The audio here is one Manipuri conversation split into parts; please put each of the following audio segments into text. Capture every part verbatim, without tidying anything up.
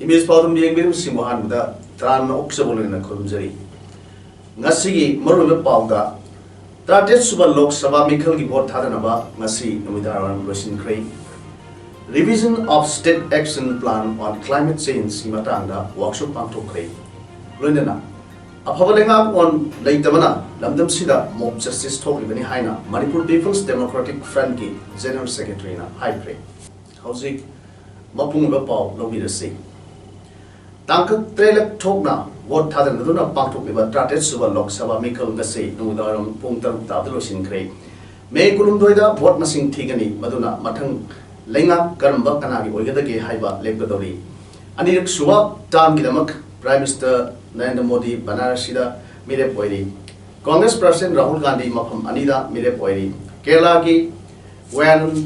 ꯏꯃꯦꯖ ꯄꯥꯎꯗꯝ ꯌꯦꯡꯕꯤꯔꯤꯕꯁꯤꯡꯕꯨ ꯑꯍꯥꯟꯕꯗ ꯇꯔꯥꯝꯅ ꯑꯣꯛꯆꯕ ꯂꯣꯏꯅꯅ ꯈꯨꯔꯨꯝꯖꯔꯤ꯫ ꯉꯁꯤꯒꯤ ꯃꯔꯨꯑꯣꯏꯕ ꯄꯥꯎꯗ, ꯇꯔꯥꯇꯔꯦꯠ ꯁꯨꯕ ꯂꯣꯛ ꯁꯚꯥ ꯃꯤꯈꯜꯒꯤ ꯚꯣꯠ ꯊꯥꯗꯅꯕ ꯉꯁꯤ ꯅꯨꯃꯤꯗꯥꯡꯋꯥꯏꯔꯝ ꯂꯣꯏꯁꯤꯟꯈ꯭ꯔꯦ꯫ Revision of State Action Plan on Climate Change ꯒꯤ ꯃꯇꯥꯡꯗ ꯋꯥꯛꯁꯣꯞ ꯄꯥꯡꯊꯣꯛꯈ꯭ꯔꯦ꯫ ꯂꯣꯏꯅꯅ ꯑꯐꯕ ꯂꯩꯉꯥꯛꯂꯣꯟ ꯂꯩꯇꯕꯅ ꯂꯝꯗꯝꯁꯤꯗ ꯃꯣꯕ ꯖꯁꯇꯤꯁ ꯊꯣꯛꯂꯤꯕꯅꯤ ꯍꯥꯏꯅ ꯃꯅꯤꯄꯨꯔ ꯄꯤꯄꯜꯁ ꯗꯦꯃꯣꯀ꯭ꯔꯦꯇꯤꯛ ꯐ꯭ꯔꯟꯠꯀꯤ ꯖꯦꯅꯔꯦꯜ ꯁꯦꯀ꯭ꯔꯦꯇꯔꯤꯅ ꯍꯥꯏꯈ꯭ꯔꯦ꯫ ꯍꯧꯖꯤꯛ ꯃꯄꯨꯡ ꯑꯣꯏꯕ ꯄꯥꯎ ꯂꯧꯕꯤꯔꯁꯤ꯫ ꯇꯥꯡꯀꯛ ꯇꯔꯦꯠꯂꯛ ꯊꯣꯛꯅ ꯚꯣꯠ ꯊꯥꯗꯅꯗꯨꯅ ꯄꯥꯡꯊꯣꯛꯂꯤꯕ ꯇꯔꯥꯇꯔꯦꯠ ꯁꯨꯕ ꯂꯣꯛ ꯁꯚꯥ ꯃꯤꯈꯜ ꯉꯁꯤ ꯅꯨꯃꯤꯗꯥꯡꯋꯥꯏꯔꯝ ꯄꯨꯡ ꯇꯔꯨꯛ ꯇꯥꯕꯗ ꯂꯣꯏꯁꯤꯟꯈ꯭ꯔꯦ꯫ ꯃꯦ ꯀꯨꯟꯍꯨꯝꯗꯣꯏꯗ ꯚꯣꯠ ꯃꯁꯤꯡ ꯊꯤꯒꯅꯤ, ꯃꯗꯨꯅ ꯃꯊꯪ ꯂꯩꯉꯥꯛ ꯀꯔꯝꯕ ꯀꯅꯥꯒꯤ ꯑꯣꯏꯒꯗꯒꯦ ꯍꯥꯏꯕ ꯂꯦꯞꯀꯗꯧꯔꯤ꯫ ꯑꯅꯤꯔꯛ ꯁꯨꯕ ꯇꯥꯔꯝꯒꯤꯗꯃꯛ ꯄ꯭ꯔꯥꯏꯝ ꯃꯤꯅꯤꯁꯇꯔ ꯅꯔꯦꯟꯗ꯭ꯔ ꯃꯣꯗꯤ ꯕꯅꯥꯔꯁꯤꯗ ꯃꯤꯔꯦꯞ ꯑꯣꯏꯔꯤ꯫ ꯀꯣꯡꯒ꯭ꯔꯦꯁ ꯄ꯭ꯔꯁꯤꯗꯦꯟꯠ ꯔꯥꯍꯨꯜ ꯒꯥꯟꯙꯤ ꯃꯐꯝ ꯑꯅꯤꯗ ꯃꯤꯔꯦꯞ ꯑꯣꯏꯔꯤ꯫ ꯀꯦꯔꯂꯥꯒꯤ ꯋꯥꯌꯅꯥꯗ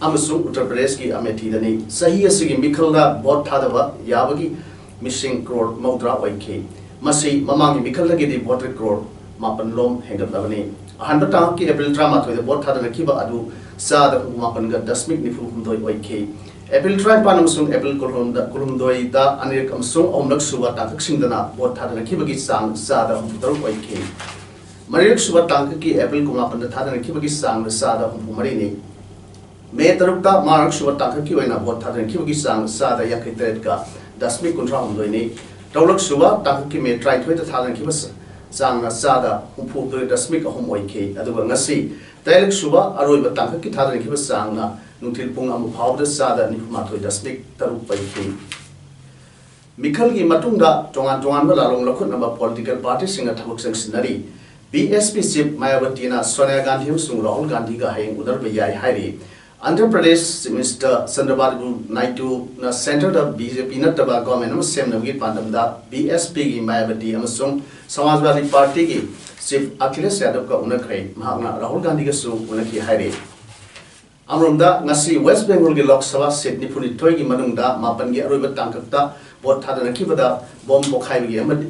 ꯑꯃꯁꯨꯡ ꯎꯠꯇꯔ ꯄ꯭ꯔꯗꯦꯁꯀꯤ ꯑꯃꯦꯊꯤꯗꯅꯤ꯫ ꯆꯍꯤ ꯑꯁꯤꯒꯤ ꯃꯤꯈꯜꯗ ꯚꯣꯠ ꯊꯥꯗꯕ ꯌꯥꯕꯒꯤ ꯃꯤꯁꯤꯡ ꯀ꯭ꯔꯣꯔ ꯃꯧꯗ꯭ꯔꯥ ꯑꯣꯏꯈꯤ꯫ ꯃꯁꯤ ꯃꯃꯥꯡꯒꯤ ꯃꯤꯈꯜꯗꯒꯤꯗꯤ ꯚꯣꯇꯔ ꯀ꯭ꯔꯣꯔ ꯃꯥꯄꯟ ꯂꯣꯝ ꯍꯦꯟꯒꯠꯂꯕꯅꯤ꯫ ꯑꯍꯥꯟꯕ ꯇꯥꯡꯀꯛꯀꯤ ꯑꯦꯄ꯭ꯔꯤꯜ ꯇꯔꯥꯃꯥꯊꯣꯏꯗ ꯚꯣꯠ ꯊꯥꯗꯅꯈꯤꯕ ꯑꯗꯨ ꯆꯥꯗ ꯍꯨꯝꯐꯨ ꯃꯥꯄꯟꯒ ꯗꯁꯃꯤꯛ ꯅꯤꯐꯨ ꯍꯨꯝꯗꯣꯏ ꯑꯣꯏꯈꯤ꯫ ꯑꯦꯄ꯭ꯔꯤꯜ ꯇꯔꯥꯅꯤꯄꯥꯟ ꯑꯃꯁꯨꯡ ꯑꯦꯄ꯭ꯔꯤꯜ ꯀꯨꯟꯍꯨꯝꯗ-, ꯀꯨꯟꯍꯨꯝꯗꯣꯏꯗ ꯑꯅꯤꯔꯛ ꯑꯃꯁꯨꯡ ꯑꯍꯨꯝꯂꯛ ꯁꯨꯕ ꯇꯥꯡꯀꯛꯁꯤꯡꯗꯅ ꯚꯣꯠ ꯊꯥꯗꯅꯈꯤꯕꯒꯤ ꯆꯥꯡ ꯆꯥꯗ ꯍꯨꯝꯐꯨꯇꯔꯨꯛ ꯑꯣꯏꯈꯤ꯫ ꯃꯔꯤꯔꯛ ꯁꯨꯕ ꯇꯥꯡꯀꯛꯀꯤ ꯑꯦꯄ꯭ꯔꯤꯜ ꯀꯨꯟꯃꯥꯄꯟꯗ ꯊꯥꯗꯅꯈꯤꯕꯒꯤ ꯆꯥꯡꯅ ꯆꯥꯗ ꯍꯨꯝꯐꯨ ꯃꯔꯤꯅꯤ꯫ ꯃꯦ ꯇꯔꯨꯛꯇ ꯃꯉꯥꯔꯛ ꯁꯨꯕ ꯇꯥꯡꯀꯛꯀꯤ ꯑꯣꯏꯅ ꯚꯣꯠ ꯊꯥꯗꯅꯈꯤꯕꯒꯤ ꯆꯥꯡ ꯆꯥꯗ ꯌꯥꯡꯈꯩ ꯇꯔꯦꯠꯀ ꯗꯁꯃꯤꯛ ꯀꯨꯟꯊ꯭ꯔꯥ ꯍꯨꯝꯗꯣꯏꯅꯤ꯫ ꯇꯔꯨꯛꯂꯛ ꯁꯨꯕ ꯇꯥꯡꯀꯛꯀꯤ ꯃꯦ ꯇꯔꯥꯅꯤꯊꯣꯏꯗ ꯊꯥꯗꯅꯈꯤꯕ ꯆ-, ꯆꯥꯡꯅ ꯆꯥꯗ ꯍꯨꯝꯐꯨ ꯍꯨꯝꯗꯣꯏ ꯗꯁꯃꯤꯛ ꯑꯍꯨꯝ ꯑꯣꯏꯈꯤ꯫ ꯑꯗꯨꯒ ꯉꯁꯤ ꯇꯔꯦꯠꯂꯛ ꯁꯨꯕ ꯑꯔꯣꯏꯕ ꯇꯥꯡꯀꯛꯀꯤ ꯊꯥꯗꯅꯈꯤꯕ ꯆꯥꯡꯅ ꯅꯨꯡꯊꯤꯜ ꯄꯨꯡ ꯑꯃ ꯐꯥꯎꯕꯗ ꯆꯥꯗ ꯅꯤꯐꯨ ꯃꯥꯊꯣꯏ ꯗꯁꯃꯤꯛ ꯇꯔꯨꯛ ꯑꯣꯏꯈꯤ꯫ ꯃꯤꯈꯜꯒꯤ ꯃꯇꯨꯡꯗ ꯇꯣꯉꯥꯟ ꯇꯣꯉꯥꯟꯕ ꯂꯥꯂꯣꯡ ꯂꯧꯈꯠꯅꯕ ꯄꯣꯂꯤꯇꯤꯀꯦꯜ ꯄꯥꯔꯇꯤꯁꯤꯡꯅ ꯊꯕꯛ ꯆꯪꯁꯤꯟꯅꯔꯤ꯫ ꯕꯤ ꯑꯦꯁ ꯄꯤ ꯆꯤꯐ ꯃꯌꯥꯕꯇꯤꯅ ꯁꯣꯅꯤꯌꯥ ꯒꯥꯟꯙꯤ ꯑꯃꯁꯨꯡ ꯔꯥꯍꯨꯜ ꯒꯥꯟꯙꯤꯒ ꯍꯌꯦꯡ ꯎꯅꯔꯨꯕ ꯌꯥꯏ ꯍꯥꯏꯔꯤ꯫ ꯑꯟꯙ꯭ꯔ ꯄ꯭ꯔꯗꯦꯁ ꯆꯤꯐ ꯃꯤꯅꯤꯁꯇꯔ ꯆꯟꯗ꯭ꯔꯕꯥꯕꯨ ꯅꯥꯏꯗꯨꯅ ꯁꯦꯟꯇꯔꯗ ꯕꯤ ꯖꯦ ꯄꯤ ꯅꯠꯇꯕ ꯒꯚꯔꯟꯃꯦꯟꯠ ꯑꯃ ꯁꯦꯝꯅꯕꯒꯤ ꯄꯥꯟꯗꯝꯗ ꯕꯤ ꯑꯦꯁ ꯄꯤꯒꯤ ꯃꯥꯌꯥꯕꯇꯤ ꯑꯃꯁꯨꯡ ꯁꯃꯥꯖꯋꯥꯗꯤ ꯄꯥꯔꯇꯤꯒꯤ ꯆꯤꯐ ꯑꯈꯤꯂꯦꯁ ꯌꯥꯗꯕꯒ ꯎꯅꯈ꯭ꯔꯦ꯫ ꯃꯍꯥꯛꯅ ꯔꯥꯍꯨꯜ ꯒꯥꯟꯙꯤꯒꯁꯨ ꯎꯅꯈꯤ ꯍꯥꯏꯔꯤ꯫ ꯑꯃꯔꯣꯝꯗ, ꯉꯁꯤ ꯋꯦꯁ꯭ꯠ ꯕꯦꯡꯒꯣꯜꯒꯤ ꯂꯣꯛ ꯁꯚꯥ ꯁꯤꯠ ꯅꯤꯐꯨꯅꯤꯊꯣꯏꯒꯤ ꯃꯅꯨꯡꯗ ꯃꯥꯄꯟꯒꯤ ꯑꯔꯣꯏꯕ ꯇꯥꯡꯀꯛꯇ ꯚꯣꯠ ꯊꯥꯗꯅꯈꯤꯕꯗ ꯕꯣꯝ ꯄꯣꯈꯥꯏꯕꯒꯤ ꯑꯃꯗꯤ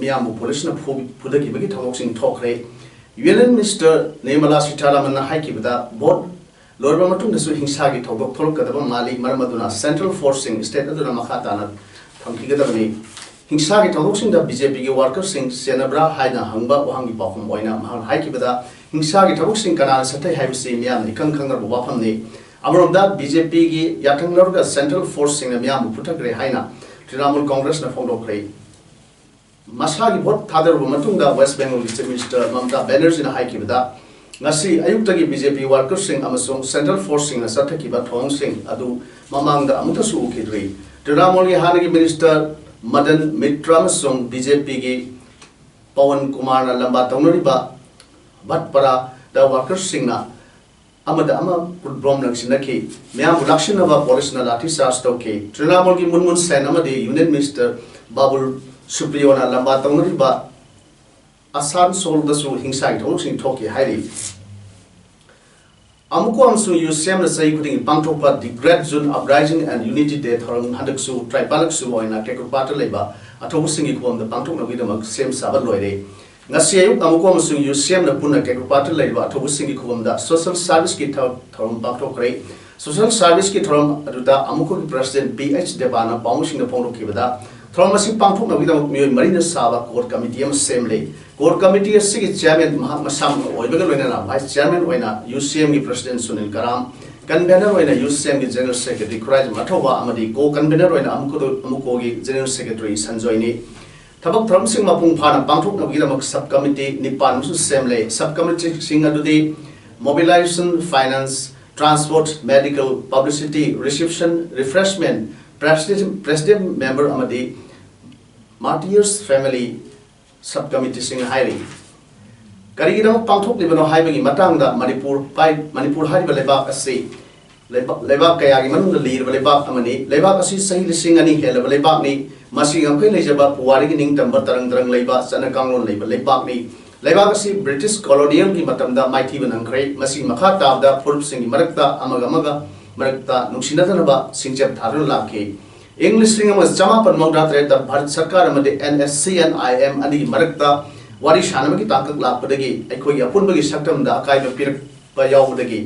ꯃꯤꯌꯥꯝꯕꯨ ꯄꯨꯂꯤꯁꯅ ꯐꯨ-, ꯐꯨꯗꯈꯤꯕꯒꯤ ꯊꯧꯗꯣꯛꯁꯤꯡ ꯊꯣꯛꯈ꯭ꯔꯦ꯫ ꯌꯨꯅꯤꯌꯟ ꯃꯤꯅꯤꯁꯇꯔ ꯅꯤꯔꯃꯂꯥ ꯁꯤꯊꯥꯔꯥꯃꯟꯅ ꯍꯥꯏꯈꯤꯕꯗ, ꯚꯣꯠ ꯂꯣꯏꯔꯕ ꯃꯇꯨꯡꯗꯁꯨ ꯍꯤꯡꯁꯥꯒꯤ ꯊꯧꯗꯣꯛ ꯊꯣꯛꯂꯛꯀꯗꯕ ꯃꯥꯜꯂꯤ, ꯃꯔꯝ ꯑꯗꯨꯅ ꯁꯦꯟꯇ꯭ꯔꯦꯜ ꯐꯣꯔꯁꯁꯤꯡ ꯁ꯭ꯇꯦꯠ ꯑꯗꯨꯗ ꯃꯈꯥ ꯇꯥꯅ ꯊꯝꯈꯤꯒꯗꯕꯅꯤ꯫ ꯍꯤꯡꯁꯥꯒꯤ ꯊꯧꯗꯣꯛꯁꯤꯡꯗ ꯕꯤ ꯖꯦ ꯄꯤꯒꯤ ꯋꯥꯔꯀꯔꯁꯤꯡ ꯆꯦꯟꯅꯕ꯭ꯔꯥ ꯍꯥꯏꯅ ꯍꯪꯕ ꯋꯥꯍꯪꯒꯤ ꯄꯥꯎꯈꯨꯝ ꯑꯣꯏꯅ ꯃꯍꯥꯛꯅ ꯍꯥꯏꯈꯤꯕꯗ, ꯍꯤꯡꯁꯥꯒꯤ ꯊꯕꯛꯁꯤꯡ ꯀꯅꯥꯅ ꯆꯠꯊꯩ ꯍꯥꯏꯕꯁꯤ ꯃꯤꯌꯥꯝꯅ ꯏꯈꯪ ꯈꯪꯅꯔꯕ ꯋꯥꯐꯝꯅꯤ꯫ ꯑꯃꯔꯣꯝꯗ, ꯕꯤ ꯖꯦ ꯄꯤꯒꯤ ꯌꯥꯊꯪ ꯂꯧꯔꯒ ꯁꯦꯟꯇ꯭ꯔꯦꯜ ꯐꯣꯔꯁꯁꯤꯡꯅ ꯃꯤꯌꯥꯝꯕꯨ ꯐꯨꯊꯈ꯭ꯔꯦ ꯍꯥꯏꯅ ꯇ꯭ꯔꯤꯅꯥꯃꯨꯜ ꯀꯣꯡꯒ꯭ꯔꯦꯁꯅ ꯐꯣꯡꯗꯣꯛꯈ꯭ꯔꯦ꯫ ꯃꯁꯥꯒꯤ ꯚꯣꯠ ꯊꯥꯗꯔꯨꯕ ꯃꯇꯨꯡꯗ ꯋꯦꯁ꯭ꯠ ꯕꯦꯡꯒꯣꯜꯒꯤ ꯆꯤꯐ ꯃꯤꯅꯤꯁꯇꯔ ꯃꯃꯇꯥ ꯕꯦꯅꯔꯖꯤꯅ ꯍꯥꯏꯈꯤꯕꯗ, ꯉꯁꯤ ꯑꯌꯨꯛꯇꯒꯤ ꯕꯤ ꯖꯦ ꯄꯤ ꯋꯥꯔꯀꯔꯁꯤꯡ ꯑꯃꯁꯨꯡ ꯁꯦꯟꯇ꯭ꯔꯦꯜ ꯐꯣꯔꯁꯁꯤꯡꯅ ꯆꯠꯊꯈꯤꯕ ꯊꯧꯑꯣꯡꯁꯤꯡ ꯑꯗꯨ ꯃꯃꯥꯡꯗ ꯑꯃꯨꯛꯇꯁꯨ ꯎꯈꯤꯗ꯭ꯔꯤ꯫ ꯇ꯭ꯔꯤꯅꯥꯃꯨꯜꯒꯤ ꯍꯥꯟꯅꯒꯤ ꯃꯤꯅꯤꯁꯇꯔ ꯃꯗꯟ ꯃꯤꯇ꯭ꯔ ꯑꯃꯁꯨꯡ ꯕꯤ ꯖꯦ ꯄꯤꯒꯤ ꯄꯋꯟ ꯀꯨꯃꯥꯔꯅ ꯂꯝꯕꯥ ꯇꯧꯅꯔꯤꯕ ꯚꯠꯄꯔꯥꯗ ꯋꯥꯔꯀꯔꯁꯤꯡꯅ ꯑꯃꯗ ꯑꯃ ꯈꯨꯠ ꯕꯣꯝ ꯂꯪꯁꯤꯟꯅꯈꯤ꯫ ꯃꯤꯌꯥꯝꯕꯨ ꯂꯥꯛꯁꯤꯟꯅꯕ ꯄꯨꯂꯤꯁꯅ ꯂꯥꯊꯤ ꯆꯥꯔꯖ ꯇꯧꯈꯤ꯫ ꯇ꯭ꯔꯤꯅꯥꯃꯨꯜꯒꯤ ꯃꯨꯟꯃꯨꯟ ꯁꯦꯟ ꯑꯃꯗꯤ ꯌꯨꯅꯤꯌꯟ ꯃꯤꯅꯤꯁꯇꯔ ꯕꯥꯕꯨꯜ ꯁꯨꯄ꯭ꯔꯤꯌꯣꯅ ꯂꯝꯕꯥ ꯇꯧꯅꯔꯤꯕ ꯑꯁꯥꯟꯁꯣꯜꯗꯁꯨ ꯍꯤꯡꯁꯥꯒꯤ ꯊꯧꯗꯣꯛꯁꯤꯡ ꯊꯣꯛꯈꯤ ꯍꯥꯏꯔꯤ꯫ ꯑꯃꯨꯀꯣ ꯑꯃꯁꯨꯡ ꯌꯨ ꯁꯤ ꯑꯦꯝꯅ ꯆꯍꯤ ꯈꯨꯗꯤꯡꯒꯤ ꯄꯥꯡꯊꯣꯛꯄ The Great June Uprising and Unity Day ꯊꯧꯔꯝ ꯍꯟꯗꯛꯁꯨ ꯇ꯭ꯔꯥꯏꯄꯥꯂꯛ ꯁꯨꯕ ꯑꯣꯏꯅ ꯀꯦꯀ꯭ꯔꯨꯄꯥꯠꯇ ꯂꯩꯕ ꯑꯊꯧꯕꯁꯤꯡꯒꯤ ꯈꯨꯕꯝꯗ ꯄꯥꯡꯊꯣꯛꯅꯕꯒꯤꯗꯃꯛ ꯁꯦꯝ ꯁꯥꯕ ꯂꯣꯏꯔꯦ꯫ ꯉꯁꯤ ꯑꯌꯨꯛ ꯑꯃꯨꯀꯣ ꯑꯃꯁꯨꯡ ꯌꯨ ꯁꯤ ꯑꯦꯝꯅ ꯄꯨꯟꯅ ꯀꯦꯀ꯭ꯔꯨꯄꯥꯠꯇ ꯂꯩꯔꯤꯕ ꯑꯊꯧꯕꯁꯤꯡꯒꯤ ꯈꯨꯕꯝꯗ ꯁꯣꯁꯦꯜ ꯁꯥꯔꯚꯤꯁꯀꯤ ꯊ-, ꯊꯧꯔꯝ ꯄꯥꯡꯊꯣꯛꯈ꯭ꯔꯦ꯫ ꯁꯣꯁꯦꯜ ꯁꯥꯔꯚꯤꯁꯀꯤ ꯊꯧꯔꯝ ꯑꯗꯨꯗ ꯑꯃꯨꯀꯣꯒꯤ ꯄ꯭ꯔꯁꯤꯗꯦꯟꯠ ꯄꯤ ꯑꯩꯆ ꯗꯦꯕꯥꯅ ꯄꯥꯎꯃꯤꯁꯤꯡꯗ ꯐꯣꯡꯗꯣꯛꯈꯤꯕꯗ, ꯊꯧꯔꯝ ꯑꯁꯤ ꯄꯥꯡꯊꯣꯛꯅꯕꯒꯤꯗꯃꯛ ꯃꯤꯑꯣꯏ ꯃꯔꯤꯅ ꯁꯥꯕ ꯀꯣꯔ ꯀꯃꯤꯇꯤ ꯑꯃ ꯁꯦꯝꯂꯦ꯫ ꯀꯣꯔ ꯀꯃꯤꯇꯤ ꯑꯁꯤꯒꯤ ꯆꯤꯌꯥꯔꯃꯦꯟ ꯃꯍꯥꯛ ꯃꯁꯥꯃꯛꯅ ꯑꯣꯏꯕꯒ ꯂꯣꯏꯅꯅ ꯚꯥꯏꯁ ꯆꯤꯌꯥꯔꯃꯦꯟ ꯑꯣꯏꯅ ꯌꯨ ꯁꯤ ꯑꯦꯝꯒꯤ ꯄ꯭ꯔꯁꯤꯗꯦꯟꯠ ꯁꯨꯅꯤꯜ ꯀꯔꯥꯝ, ꯀꯟꯚꯦꯅꯔ ꯑꯣꯏꯅ ꯌꯨ ꯁꯤ ꯑꯦꯝꯒꯤ ꯖꯦꯅꯔꯦꯜ ꯁꯦꯀ꯭ꯔꯦꯇꯔꯤ ꯈꯨꯔꯥꯏꯖꯝ ꯑꯊꯧꯕ ꯑꯃꯗꯤ ꯀꯣ ꯀꯟꯚꯦꯅꯔ ꯑꯣꯏꯅ ꯑꯃꯨꯀꯣ-, ꯑꯃꯨꯀꯣꯒꯤ ꯖꯦꯅꯔꯦꯜ ꯁꯦꯀ꯭ꯔꯦꯇꯔꯤ ꯁꯟꯖꯣꯏꯅꯤ꯫ ꯊꯕꯛ ꯊꯧꯔꯝꯁꯤꯡ ꯃꯄꯨꯡ ꯐꯥꯅ ꯄꯥꯡꯊꯣꯛꯅꯕꯒꯤꯗꯃꯛ ꯁꯕ ꯀꯃꯤꯇꯤ ꯅꯤꯄꯥꯟ ꯑꯃꯁꯨ ꯁꯦꯝꯂꯦ꯫ ꯁꯕ ꯀꯃꯤꯇꯤꯁꯤꯡ ꯑꯗꯨꯗꯤ Mobilization, Finance, Transport, Medical, Publicity, Reception, Refreshment, President, President Member ꯑꯃꯗꯤ Martyrs Family ꯁꯕ ꯀꯃꯤꯇꯤꯁꯤꯡ ꯍꯥꯏꯔꯤ꯫ ꯀꯔꯤꯒꯤꯗꯃꯛ ꯄꯥꯡꯊꯣꯛꯂꯤꯕꯅꯣ ꯍꯥꯏꯕꯒꯤ ꯃꯇꯥꯡꯗ ꯃꯅꯤꯄꯨꯔ ꯄꯥꯏ-, ꯃꯅꯤꯄꯨꯔ ꯍꯥꯏꯔꯤꯕ ꯂꯩꯕꯥꯛ ꯑꯁꯤ ꯂꯩꯕꯥꯛ, ꯂꯩꯕꯥꯛ ꯀꯌꯥꯒꯤ ꯃꯅꯨꯡꯗ ꯂꯤꯔꯕ ꯂꯩꯕꯥꯛ ꯑꯃꯅꯤ꯫ ꯂꯩꯕꯥꯛ ꯑꯁꯤ ꯆꯍꯤ ꯂꯤꯁꯤꯡ ꯑꯅꯤ ꯍꯦꯜꯂꯕ ꯂꯩꯕꯥꯛꯅꯤ꯫ ꯃꯁꯤ ꯉꯝꯈꯩ ꯂꯩꯖꯕ ꯄꯨꯋꯥꯔꯤꯒꯤ ꯅꯤꯡꯇꯝꯕ ꯇꯔꯪ ꯇꯔꯪ ꯂꯩꯕ ꯆꯠꯅ ꯀꯥꯡꯂꯣꯟ ꯂꯩꯕ ꯂꯩꯕꯥꯛꯅꯤ꯫ ꯂꯩꯕꯥꯛ ꯑꯁꯤ ꯕ꯭ꯔꯤꯇꯤꯁ ꯀꯣꯂꯣꯅꯤꯌꯦꯜꯒꯤ ꯃꯇꯝꯗ ꯃꯥꯏꯊꯤꯕ ꯅꯪꯈ꯭ꯔꯦ꯫ ꯃꯁꯤꯒꯤ ꯃꯈꯥ ꯇꯥꯕꯗ ꯐꯨꯔꯨꯞꯁꯤꯡꯒꯤ ꯃꯔꯛꯇ ꯑꯃꯒ ꯑꯃꯒ ꯃꯔꯛꯇ ꯅꯨꯡꯁꯤꯅꯗꯅꯕ ꯁꯤꯡꯆꯞ ꯊꯥꯗꯨꯅ ꯂꯥꯛꯈꯤ꯫ ꯏꯪ ꯂꯤꯁꯤꯡ ꯑꯃ ꯆꯃꯥꯄꯟ ꯃꯧꯗ꯭ꯔꯥ ꯇꯔꯦꯠꯇ ꯚꯥꯔꯠ ꯁꯔꯀꯥꯔ ꯑꯃꯗꯤ and S C and I M ꯑꯅꯤꯒꯤ ꯃꯔꯛꯇ ꯋꯥꯔꯤ ꯁꯥꯅꯕꯒꯤ ꯇꯥꯡꯀꯛ ꯂꯥꯛꯄꯗꯒꯤ ꯑꯩꯈꯣꯏꯒꯤ ꯑꯄꯨꯟꯕꯒꯤ ꯁꯛꯇꯝꯗ ꯑꯀꯥꯏꯕ ꯄꯤꯔꯛꯄ ꯌꯥꯎꯕꯗꯒꯤ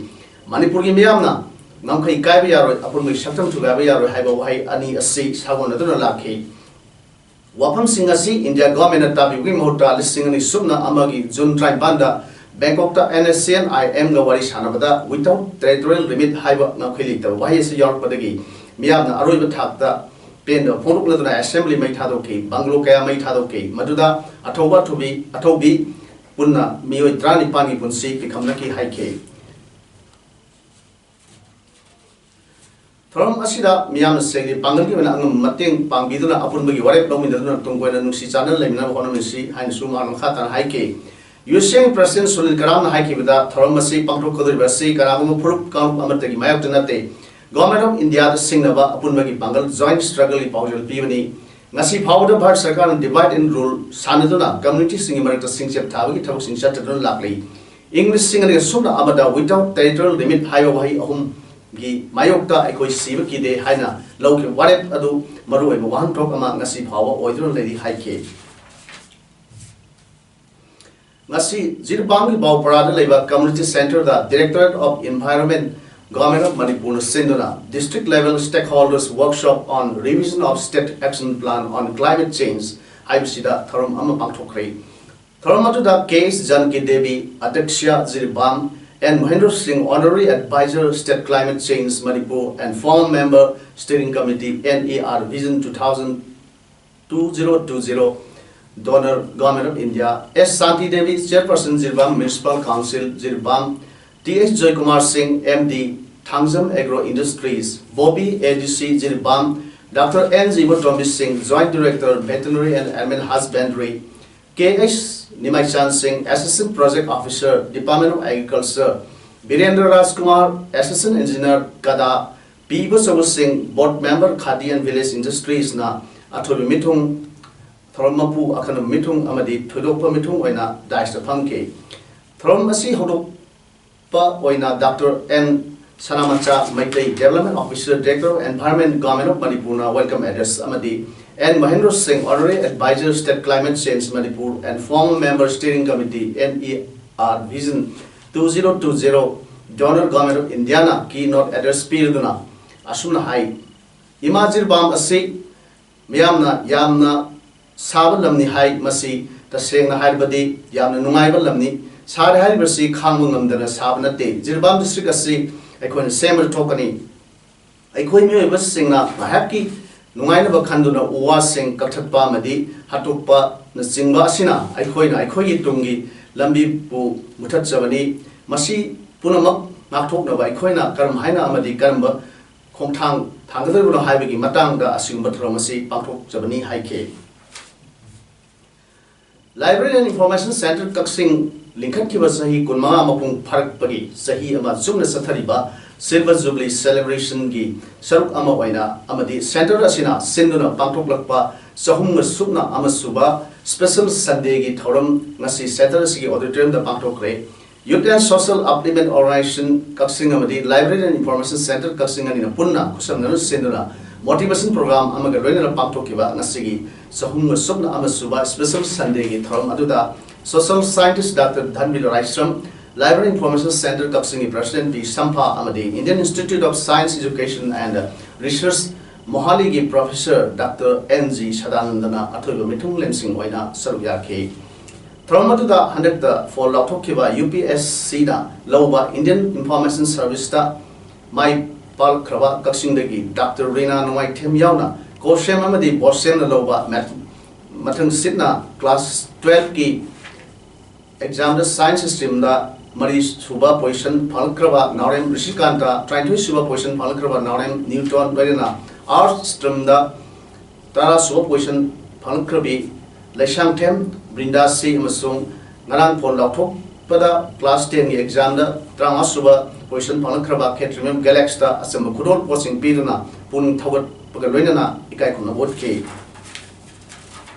ꯃꯅꯤꯄꯨꯔꯒꯤ ꯃꯤꯌꯥꯝꯅ ꯉꯝꯈꯩ ꯀꯥꯏꯕ ꯌꯥꯔꯣꯏ, ꯑꯄꯨꯟꯕꯒꯤ ꯁꯛꯇꯝ ꯊꯨꯒꯥꯏꯕ ꯌꯥꯔꯣꯏ ꯍꯥꯏꯕ ꯋꯥꯍꯩ ꯑꯅꯤ ꯑꯁꯤ ꯁꯥꯒꯣꯟꯅꯗꯨꯅ ꯂꯥꯛꯈꯤ꯫ ꯋꯥꯐꯝꯁꯤꯡ ꯑꯁꯤ ꯏꯟꯗꯤꯌꯥ ꯒꯚꯔꯟꯃꯦꯟꯠꯅ ꯇꯥꯕꯤꯕꯒꯤ ꯃꯍꯨꯠꯇ ꯂꯤꯁꯤꯡ ꯑꯅꯤ ꯁꯨꯞꯅ ꯑꯃꯒꯤ June ꯇꯔꯥꯅꯤꯄꯥꯟꯗ ꯕꯦꯡꯀꯣꯛꯇ and S C and ꯑꯥꯏ ꯑꯦꯝꯒ ꯋꯥꯔꯤ ꯁꯥꯟꯅꯕꯗ without territorial limit ꯍꯥꯏꯕ ꯉꯝꯈꯩ ꯂꯩꯇꯕ ꯋꯥꯍꯩ ꯑꯁꯤ ꯌꯥꯎꯔꯛꯄꯗꯒꯤ ꯃꯤꯌꯥꯝꯅ ꯑꯔꯣꯏꯕ ꯊꯥꯛꯇ ꯄꯦꯟꯗꯕ ꯐꯣꯡꯗꯣꯛꯂꯗꯨꯅ ꯑꯦꯁꯦꯝꯕ꯭ꯂꯤ ꯃꯩ ꯊꯥꯗꯣꯛꯈꯤ, ꯕꯪꯒ꯭ꯂꯣ ꯀꯌꯥ ꯃꯩ ꯊꯥꯗꯣꯛꯈꯤ꯫ ꯃꯗꯨꯗ ꯑꯊꯧꯕ ꯑꯊꯨꯕꯤ, ꯑꯊꯧꯕꯤ ꯄꯨꯟꯅ ꯃꯤꯑꯣꯏ ꯇꯔꯥꯅꯤꯄꯥꯟꯒꯤ ꯄꯨꯟꯁꯤ ꯄꯤꯈꯝꯅꯈꯤ ꯍꯥꯏꯈꯤ꯫ ꯊꯧꯔꯝ ꯑꯁꯤꯗ ꯃꯤꯌꯥꯝꯅ ꯁꯦꯜꯒꯤ ꯄꯥꯡꯒꯜꯒꯤ ꯑꯣꯏꯅ ꯑꯉꯝꯕ ꯃꯇꯦꯡ ꯄꯥꯡꯕꯤꯗꯨꯅ ꯑꯄꯨꯟꯕꯒꯤ ꯋꯥꯔꯦꯞ ꯂꯧꯃꯤꯟꯅꯗꯨꯅ ꯇꯨꯡ ꯀꯣꯏꯅ ꯅꯨꯡꯁꯤ ꯆꯥꯟꯅꯅ ꯂꯩꯃꯤꯟꯅꯕ ꯍꯣꯠꯅꯃꯤꯟꯅꯁꯤ ꯍꯥꯏꯅꯁꯨ ꯃꯍꯥꯛꯅ ꯃꯈꯥ ꯇꯥꯅ ꯍꯥꯏꯈꯤ꯫ ꯌꯨ ꯑꯦꯁ ꯑꯦꯒꯤ ꯄ꯭ꯔꯁꯤꯗꯦꯟꯠ ꯁꯨꯅꯤꯜ ꯀꯔꯥꯝꯅ ꯍꯥꯏꯈꯤꯕꯗ, ꯊꯧꯔꯝ ꯑꯁꯤ ꯄꯥꯡꯊꯣꯛꯀꯗꯧꯔꯤꯕ ꯑꯁꯤ ꯀꯅꯥꯒꯨꯝꯕ ꯐꯨꯔꯨꯞ ꯀꯥꯡꯂꯨꯞ ꯑꯃꯠꯇꯒꯤ ꯃꯥꯌꯣꯛꯇ ꯅꯠꯇꯦ, ꯒꯣꯚꯔꯟꯃꯦꯟꯠ ꯑꯣꯐ ꯏꯟꯗꯤꯌꯥꯗ ꯁꯤꯡꯅꯕ ꯑꯄꯨꯟꯕꯒꯤ ꯄꯥꯡꯒꯜ, ꯖꯣꯏꯟꯠ ꯁ꯭ꯇ꯭ꯔꯒꯜꯒꯤ ꯄꯥꯎꯖꯦꯜ ꯄꯤꯕꯅꯤ꯫ ꯉꯁꯤ ꯐꯥꯎꯕꯗ ꯚꯥꯔꯠ ꯁꯔꯀꯥꯔꯅ divide and rule ꯁꯥꯟꯅꯗꯨꯅ ꯀꯝꯃ꯭ꯌꯨꯅꯤꯇꯤꯁꯤꯡꯒꯤ ꯃꯔꯛꯇ ꯁꯤꯡꯆꯞ ꯊꯥꯕꯒꯤ ꯊꯕꯛꯁꯤꯡ ꯆꯠꯊꯗꯨꯅ ꯂꯥꯛꯂꯤ꯫ ꯏꯪ ꯂꯤꯁꯤꯡ ꯑꯅꯤꯒ ꯁꯨꯞꯅ ꯑꯃꯗ without territorial limit ꯍꯥꯏꯕ ꯋꯥꯍꯩ ꯑꯍꯨꯝꯒꯤ ꯃꯥꯌꯣꯛꯇ ꯑꯩꯈꯣꯏ ꯁꯤꯕ ꯀꯤꯗꯦ ꯍꯥꯏꯅ ꯂꯧꯈꯤꯕ ꯋꯥꯔꯦꯞ ꯑꯗꯨ ꯃꯔꯨꯑꯣꯏꯕ ꯋꯥꯍꯟꯊꯣꯛ ꯑꯃ ꯉꯁꯤ ꯐꯥꯎꯕ ꯑꯣꯏꯗꯨꯅ ꯂꯩꯔꯤ ꯍꯥꯏꯈꯤ꯫ ꯉꯁꯤ ꯖꯤꯔꯤꯕꯥꯝꯒꯤ ꯕꯥꯎꯄꯔꯥꯗ ꯂꯩꯕ Community Centreꯗ Directorate of Environment, Government of ꯃꯅꯤꯄꯨꯔꯅ ꯁꯤꯟꯗꯨꯅ District Level Stakeholders Workshop on Revision of State Action Plan on Climate Change ꯍꯥꯏꯕꯁꯤꯗ ꯊꯧꯔꯝ ꯑꯃ ꯄꯥꯡꯊꯣꯛꯈ꯭ꯔꯦ꯫ ꯊꯧꯔꯝ ꯑꯗꯨꯗ ꯀꯦ ꯑꯦꯁ ꯖꯥꯅꯀꯤ ꯗꯦꯕꯤ, ꯑꯗ꯭ꯌꯛꯁ ꯖꯤꯔꯤꯕꯥꯝ, ꯑꯦꯟ ꯃꯣꯍꯦꯟꯗ꯭ꯔ ꯁꯤꯡ, Honorary Advisor, State Climate Change, Manipur, and former member, Steering Committee, N E R Vision two thousand, two zero two zero, Donor, Government of India, S Shanti Devi, Chairperson, Jiribam Municipal Council, Jiribam, T H Joykumar Singh, M D, Thangjam Agro Industries, Bobby, A D C, Jiribam, Doctor N Jimutombi Singh, Joint Director, Veterinary and Animal Husbandry, K H Nimaichand Singh, Assistant Project Officer, Department of Agriculture, Birendra Rajkumar, Assistant Engineer, ꯀꯗꯥ, ꯄꯤ ꯏꯕꯣꯆꯧꯕ ꯁꯤꯡ, Board Member, Khadi and Village Industries ꯅ ꯑꯊꯣꯏꯕ ꯃꯤꯊꯨꯡ, ꯊꯧꯔꯝ ꯃꯄꯨ, ꯑꯈꯟꯅꯕ ꯃꯤꯊꯨꯡ ꯑꯃꯗꯤ ꯊꯣꯏꯗꯣꯛꯄ ꯃꯤꯊꯨꯡ ꯑꯣꯏꯅ dais ꯇ ꯐꯝꯈꯤ꯫ ꯊꯧꯔꯝ ꯑꯁꯤ ꯍꯧꯗꯣꯛꯄ ꯑꯣꯏꯅ Doctor N Sanamacha Meitei, Development Officer, Director of Environment, Government of Manipur ꯅ welcome address ꯑꯃꯗꯤ N ꯃꯍꯦꯟꯗ꯭ꯔ ꯁꯤꯡ, Honorary Advisor, State Climate Change Manipur and former member Steering Committee, N E R Vision two zero two zero, Donor Government of India ꯅ keynote address ꯄꯤꯔꯗꯨꯅ ꯑꯁꯨꯝꯅ ꯍꯥꯏ, ꯏꯃꯥ ꯖꯤꯔꯤꯕꯥꯝ ꯑꯁꯤ ꯃꯤꯌꯥꯝꯅ ꯌꯥꯝꯅ ꯁꯥꯕ ꯂꯝꯅꯤ ꯍꯥꯏ꯫ ꯃꯁꯤ ꯇꯁꯦꯡꯅ ꯍꯥꯏꯔꯕꯗꯤ ꯌꯥꯝꯅ ꯅꯨꯡꯉꯥꯏꯕ ꯂꯝꯅꯤ꯫ ꯁꯥꯔꯦ ꯍꯥꯏꯔꯤꯕꯁꯤ ꯈꯥꯡꯕ ꯉꯝꯗꯅ ꯁꯥꯕ ꯅꯠꯇꯦ꯫ ꯖꯤꯔꯤꯕꯥꯝ district ꯑꯁꯤ ꯑꯩꯈꯣꯏꯅ ꯁꯦꯝꯕ ꯊꯣꯛꯀꯅꯤ꯫ ꯑꯩꯈꯣꯏ ꯃꯤꯑꯣꯏꯕꯁꯤꯡꯅ ꯉꯥꯏꯍꯥꯛꯀꯤ ꯅꯨꯡꯉꯥꯏꯅꯕ ꯈꯟꯗꯨꯅ ꯎ ꯋꯥꯁꯤꯡ ꯀꯛꯊꯠꯄ ꯑꯃꯗꯤ ꯍꯥꯠꯇꯣꯛꯄꯅꯆꯤꯡꯕ ꯑꯁꯤꯅ ꯑꯩꯈꯣꯏꯅ ꯑꯩꯈꯣꯏꯒꯤ ꯇꯨꯡꯒꯤ ꯂꯝꯕꯤꯕꯨ ꯃꯨꯊꯠꯆꯕꯅꯤ꯫ ꯃꯁꯤ ꯄꯨꯝꯅꯃꯛ ꯉꯥꯛꯊꯣꯛꯅꯕ ꯑꯩꯈꯣꯏꯅ ꯀꯔꯝ ꯍꯥꯏꯅ ꯑꯃꯗꯤ ꯀꯔꯝꯕ ꯈꯣꯡꯊꯥꯡ ꯊꯥꯡꯒꯗꯧꯔꯤꯕꯅꯣ ꯍꯥꯏꯕꯒꯤ ꯃꯇꯥꯡꯗ ꯑꯁꯤꯒꯨꯝꯕ ꯊꯧꯔꯝ ꯑꯁꯤ ꯄꯥꯡꯊꯣꯛꯆꯕꯅꯤ ꯍꯥꯏꯈꯤ꯫ Library and Information Centre ꯀꯛꯆꯤꯡ ꯂꯤꯡꯈꯠꯈꯤꯕ ꯆꯍꯤ ꯀꯨꯟꯃꯉꯥ ꯃꯄꯨꯡ ꯐꯥꯔꯛꯄꯒꯤ ꯆꯍꯤ ꯑꯃ ꯆꯨꯞꯅ ꯆꯠꯊꯔꯤꯕ Silver Jubilee Celebration ꯒꯤ ꯁꯔꯨꯛ ꯑꯃ ꯑꯣꯏꯅ ꯑꯃꯗꯤ centre ꯑꯁꯤꯅ ꯁꯤꯟꯗꯨꯅ ꯄꯥꯡꯊꯣꯛꯂꯛꯄ ꯆꯍꯨꯝꯒ ꯁꯨꯞꯅ ꯑꯃ ꯁꯨꯕ Special Sunday ꯒꯤ ꯊꯧꯔꯝ ꯉꯁꯤ centre ꯑꯁꯤꯒꯤ auditorium the ꯄꯥꯡꯊꯣꯛꯈ꯭ꯔꯦ꯫ Youth and Social Upliftment Organisation ꯀꯛꯆꯤꯡ ꯑꯃꯗꯤ Library and Information Centre ꯀꯛꯆꯤꯡ ꯑꯅꯤꯅ ꯄꯨꯟꯅ ꯈꯨꯠꯁꯝꯅꯗꯨꯅ ꯁꯤꯟꯗꯨꯅ motivation program ꯑꯃꯒ ꯂꯣꯏꯅꯅ ꯄꯥꯡꯊꯣꯛꯈꯤꯕ ꯉꯁꯤꯒꯤ ꯆꯍꯨꯝꯒ ꯁꯨꯞꯅ ꯑꯃ ꯁꯨꯕ Special Sunday ꯒꯤ ꯊꯧꯔꯝ ꯑꯗꯨꯗ Social Scientist Doctor ꯙꯟꯕꯤꯔ ꯔꯥꯏꯁ꯭ꯔꯝ, Library Information Centre ꯀꯛꯆꯤꯡꯒꯤ President ꯄꯤ ꯁꯝꯐꯥ ꯑꯃꯗꯤ Indian Institute of Science Education and Research ꯃꯣꯍꯥꯂꯤꯒꯤ Professor Doctor N G ꯁꯗꯥꯅꯟꯗꯅ ꯑꯊꯣꯏꯕ ꯃꯤꯊꯨꯡꯂꯦꯟꯁꯤꯡ ꯑꯣꯏꯅ ꯁꯔꯨꯛ ꯌꯥꯈꯤ꯫ ꯊꯧꯔꯝ ꯑꯗꯨꯗ ꯍꯟꯗꯛꯇ phone ꯂꯥꯎꯊꯣꯛꯈꯤꯕ U P S C ꯅ ꯂꯧꯕ Indian Information Service ꯇ ꯃꯥꯏ ꯄꯥꯛꯈ꯭ꯔꯕ ꯀꯛꯆꯤꯡꯗꯒꯤ Doctor ꯔꯤꯅꯥ ꯅꯣꯡꯃꯥꯏꯊꯦꯝ ꯌꯥꯎꯅ COSEM ꯑꯃꯗꯤ BOSEM ꯅ ꯂꯧꯕ ꯃꯊꯪꯁꯤꯠꯅ class twelve ꯀꯤ exam ꯗ Science Stream ꯗ ꯃꯔꯤ ꯁꯨꯕ position ꯐꯪꯂꯛꯈ꯭ꯔꯕ ꯅꯥꯎꯔꯦꯝ ꯔꯤꯁꯤꯀꯥꯟꯇ, ꯇꯔꯥꯅꯤꯊꯣꯏ ꯁꯨꯕ position ꯐꯪꯂꯛꯈ꯭ꯔꯕ ꯅꯥꯎꯔꯦꯝ ꯅ꯭ꯌꯨꯇꯣꯟ, ꯂꯣꯏꯅꯅ Arts Stream ꯗ ꯇꯔꯥ ꯁꯨꯕ position ꯐꯪꯂꯛꯈ꯭ꯔꯕꯤ ꯂꯩꯁꯥꯡꯊꯦꯝ ꯕ꯭ꯔꯤꯟꯗꯥ ꯁꯤ ꯑꯃꯁꯨꯡ ꯉꯔꯥꯡ ꯐꯣꯟ ꯂꯥꯎꯊꯣꯛꯄꯗ ꯀ꯭ꯂꯥꯁ ꯇꯦꯟꯒꯤ ꯑꯦꯛꯖꯥꯝꯗ ꯇꯔꯥꯃꯉꯥ ꯁꯨꯕ ꯄꯣꯖꯤꯁꯟ ꯐꯪꯂꯛꯈ꯭ꯔꯕ ꯈꯦꯇ꯭ꯔꯤꯃꯌꯨꯝ ꯒꯦꯂꯦꯛꯁꯇ ꯑꯆꯝꯕ ꯈꯨꯗꯣꯜ ꯄꯣꯠꯁꯤꯡ ꯄꯤꯗꯨꯅ ꯄꯨꯛꯅꯤꯡ ꯊꯧꯒꯠꯄꯒ ꯂꯣꯏꯅꯅ ꯏꯀꯥꯏ ꯈꯨꯝꯅꯕ ꯎꯠꯈꯤ꯫